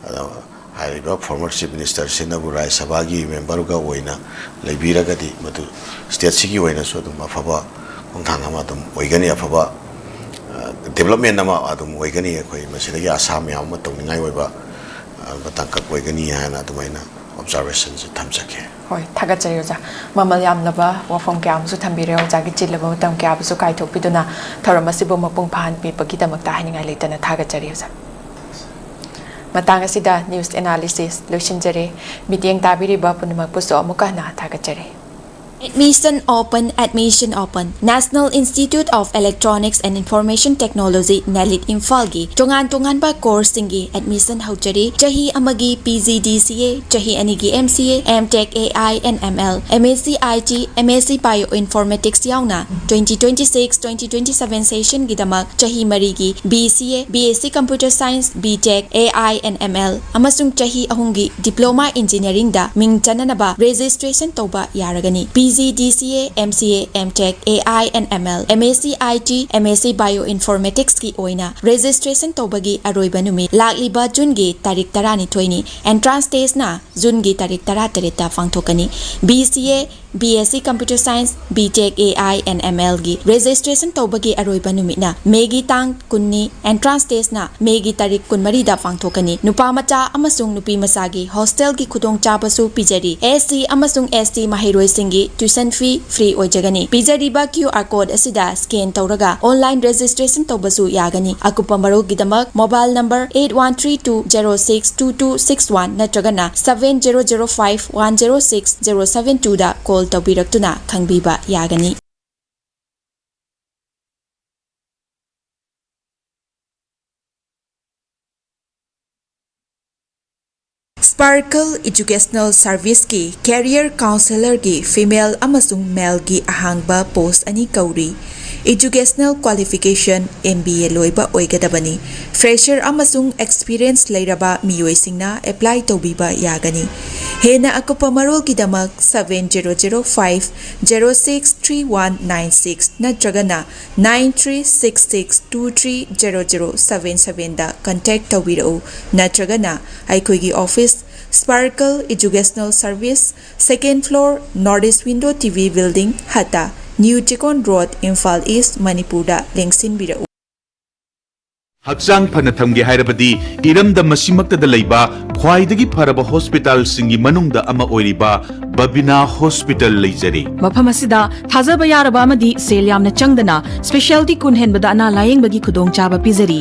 ꯑꯗꯣ ꯍꯥꯏꯔꯤꯕ ꯐꯣꯔꯃꯔ ꯆꯤꯐ ꯃꯤꯅꯤꯁꯇꯔꯁꯤꯅꯕꯨ ꯔꯥꯖ꯭ꯌ ꯁꯚꯥꯒꯤ ꯃꯦꯝꯕꯔꯒ ꯑꯣꯏꯅ ꯂꯩꯕꯤꯔꯒꯗꯤ ꯃꯗꯨ ꯁ꯭ꯇꯦꯠꯁꯤꯒꯤ ꯑꯣꯏꯅꯁꯨ ꯑꯗꯨꯝ ꯑꯐꯕ ꯈꯣꯡꯊꯥꯡ ꯑꯃ ꯑꯗꯨꯝ ꯑꯣꯏꯒꯅꯤ, ꯑꯐꯕ, ꯑ, ꯗꯤꯕꯂꯞꯃꯦꯟ ꯑꯃ ꯑꯗꯨꯝ ꯑꯣꯏꯒꯅꯤ꯫ ꯑꯩꯈꯣꯏ ꯃꯁꯤꯗꯒꯤ ꯑꯁꯥ ꯃꯌꯥꯝ ꯑꯃ ꯇꯧꯅꯤꯡꯉꯥꯏ ꯑꯣꯏꯕ, ꯑ, ꯇꯥꯡꯀꯛ ꯑꯣꯏꯒꯅꯤ ꯍꯥꯏꯅ ꯑꯗꯨꯃꯥꯏꯅ ꯑꯣꯕꯖꯥꯔꯕꯦꯁꯟꯁꯦ ꯊꯝꯖꯒꯦ꯫ ꯍꯣꯏ, ꯊꯥꯒꯠꯆꯔꯤ ꯑꯣꯖꯥ꯫ ꯃꯃꯜ ꯌꯥꯝꯂꯕ ꯋꯥꯐꯝ ꯀꯌꯥ ꯑꯃꯁꯨ ꯊꯝꯕꯤꯔꯦ꯫ ꯑꯣꯖꯥꯒꯤ ꯆꯤꯜꯂꯕ ꯃꯇꯝ ꯀꯌꯥ ꯑꯃꯁꯨ ꯀꯥꯏꯊꯣꯛꯄꯤꯗꯨꯅ ꯊꯧꯔꯝ ꯑꯁꯤꯕꯨ ꯃꯄꯨꯡ ꯐꯥꯍꯟꯕꯤꯕꯒꯤꯗꯃꯛꯇ ꯍꯥꯏꯅꯤꯡꯉꯥꯏ ꯂꯩꯇꯅ ꯊꯥꯒꯠꯆꯔꯤ ꯑꯣꯖꯥ꯫ ꯃꯇꯥꯡ ꯑꯁꯤꯗ ꯅ꯭ꯌꯨꯁ ꯑꯦꯅꯥꯂꯤꯁꯤꯁ ꯂꯣꯏꯁꯤꯟꯖꯔꯦ꯫ ꯃꯤꯠꯌꯦꯡ ꯇꯥꯕꯤꯔꯤꯕ ꯄꯨꯝꯅꯃꯛꯄꯨꯁꯨ ꯑꯃꯨꯛꯀ ꯍꯟꯅ ꯊꯥꯒꯠꯆꯔꯤ꯫ Admission open, admission open. National Institute of Electronics and Information Technology, ꯅꯦꯂꯤꯠ ꯏꯝꯐꯥꯜꯒꯤ ꯇꯣꯉꯥꯟ ꯇꯣꯉꯥꯟꯕ ꯀꯣꯔꯁꯁꯤꯡꯒꯤ ꯑꯦꯗꯃꯤꯁꯟ ꯍꯧꯖꯔꯤ꯫ ꯆꯍꯤ ꯑꯃꯒꯤ ꯄꯤ ꯖꯤ ꯗꯤ ꯁꯤ ꯑꯦ, ꯆꯍꯤ ꯑꯅꯤꯒꯤ M C A, M tech A I N M L, M S C I T, M S ꯁꯤ bio ꯏꯟꯐꯣꯔꯃꯦꯇꯤꯛꯁ ꯌꯥꯎꯅ twenty twenty-six twenty twenty-seven ꯁꯦꯁꯟꯒꯤꯗꯃꯛ ꯆꯍꯤ ꯃꯔꯤꯒꯤ B C A, B S C Computer Science, B tech, A I N M L ꯑꯃꯁꯨꯡ ꯆꯍꯤ ꯑꯍꯨꯝꯒꯤ Diploma Engineeringꯗ ꯃꯤꯡ ꯆꯟꯅꯅꯕ registration ꯇꯧꯕ ꯌꯥꯔꯒꯅꯤ꯫ P G ꯗꯤ ꯁꯤ A, M C A, M tech, A I N M L, M S C I T, M S ꯁꯤ Bioinformaticsꯀꯤ ꯑꯣꯏꯅ registration ꯇꯧꯕꯒꯤ ꯑꯔꯣꯏꯕ ꯅꯨꯃꯤꯠ ꯂꯥꯛꯂꯤꯕ ꯖꯨꯟꯒꯤ ꯇꯥꯔꯤꯛ ꯇꯔꯥꯅꯤꯊꯣꯏꯅꯤ꯫ ꯑꯦꯟꯇ꯭ꯔꯥꯟꯁ ꯇꯦꯁꯅ ꯖꯨꯟꯒꯤ ꯇꯥꯔꯤꯛ ꯇꯔꯥꯇꯔꯦꯠꯇ ꯄꯥꯡꯊꯣꯛꯀꯅꯤ꯫ B C A, B S C Computer Science, B tech, A I N M ꯑꯦꯜꯒꯤ ꯔꯦꯖꯤꯁꯇ꯭ꯔꯦꯁꯟ ꯇꯧꯕꯒꯤ ꯑꯔꯣꯏꯕ ꯅꯨꯃꯤꯠꯅ ꯃꯦꯒꯤ ꯇꯥꯡ ꯀꯨꯟꯅꯤ꯫ ꯑꯦꯟꯇ꯭ꯔꯥꯟꯁ ꯇꯦꯁꯅ ꯃꯦꯒꯤ ꯇꯥꯔꯤꯛ ꯀꯨꯟꯃꯔꯤꯗ ꯄꯥꯡꯊꯣꯛꯀꯅꯤ꯫ ꯅꯨꯄꯥ ꯃꯆꯥ ꯑꯃꯁꯨꯡ ꯅꯨꯄꯤ ꯃꯆꯥꯒꯤ ꯍꯣꯁꯇꯦꯜꯒꯤ ꯈꯨꯗꯣꯡꯆꯥꯕꯁꯨ ꯄꯤꯖꯔꯤ꯫ ꯑꯦꯁ ꯁꯤ ꯑꯃꯁꯨꯡ ꯑꯦꯁ ꯇꯤ ꯃꯍꯩꯔꯣꯏꯁꯤꯡꯒꯤ tuition fee free ꯑꯣꯏꯖꯒꯅꯤ꯫ ꯄꯤꯖꯔꯤꯕ QR code ꯑꯁꯤꯗ scan ꯇꯧꯔꯒ online registration ꯇꯧꯕꯁꯨ ꯌꯥꯒꯅꯤ꯫ ꯑꯀꯨꯞꯄ ꯃꯔꯣꯜꯒꯤꯗꯃꯛ mobile number eight one three two zero six two two six one ꯅꯠꯇ꯭ꯔꯒꯅ seven zero zero five one zero six zero seven twoꯗ call ꯇꯧꯕꯤꯔꯛꯇꯨꯅ ꯈꯪꯕꯤꯕ ꯌꯥꯒꯅꯤ꯫ Sparkle Educational Serviceꯀꯤ Career Counselorꯒꯤ female ꯑꯃꯁꯨꯡ maleꯒꯤ ꯑꯍꯥꯡꯕ post ꯑꯅꯤ ꯀꯧꯔꯤ꯫ Educational qualification M B A ꯂꯣꯏꯕ ꯑꯣꯏꯒꯗꯕꯅꯤ꯫ Fresher ꯑꯃꯁꯨꯡ experience ꯂꯩꯔꯕ ꯃꯤꯑꯣꯏꯁꯤꯡꯅ apply ꯇꯧꯕꯤꯕ ꯌꯥꯒꯅꯤ꯫ ꯍꯦꯟꯅ ꯑꯀꯨꯞꯄ ꯃꯔꯣꯜꯒꯤꯗꯃꯛ seven zero zero five zero six three one nine six ꯅꯠꯇ꯭ꯔꯒꯅ nine three six six two three zero zero seven sevenꯗ contact ꯇꯧꯕꯤꯔꯛꯎ, ꯅꯠꯇ꯭ꯔꯒꯅ ꯑꯩꯈꯣꯏꯒꯤ office, Sparkle Educational Service, second floor, North East Window T V Building, ꯍꯠꯇ, New Chekon Road, Imphal East, ꯃꯅꯤꯄꯨꯔꯗ ꯂꯦꯡꯁꯤꯟꯕꯤꯔꯛꯎ꯫ ꯍꯛꯆꯥꯡ ꯐꯅ ꯊꯝꯒꯦ ꯍꯥꯏꯔꯕꯗꯤ ꯏꯔꯝꯗꯝ ꯑꯁꯤꯃꯛꯇꯗ ꯂꯩꯕ ꯈ꯭ꯋꯥꯏꯗꯒꯤ ꯐꯔꯕ ꯍꯣꯁꯄꯤꯇꯥꯜꯁꯤꯡꯒꯤ ꯃꯅꯨꯡꯗ ꯑꯃ ꯑꯣꯏꯔꯤꯕ ꯕꯕꯤꯅꯥ ꯍꯣꯁꯄꯤꯇꯥꯜ ꯂꯩꯖꯔꯤ꯫ ꯃꯐꯝ ꯑꯁꯤꯗ ꯊꯥꯖꯕ ꯌꯥꯔꯕ ꯑꯃꯗꯤ ꯁꯦꯜ ꯌꯥꯝꯅ ꯆꯪꯗꯅ specialty ꯀꯨꯟ ꯍꯦꯟꯕꯗ ꯑꯅꯥ ꯂꯥꯌꯦꯡꯕꯒꯤ ꯈꯨꯗꯣꯡꯆꯥꯕ ꯄꯤꯖꯔꯤ꯫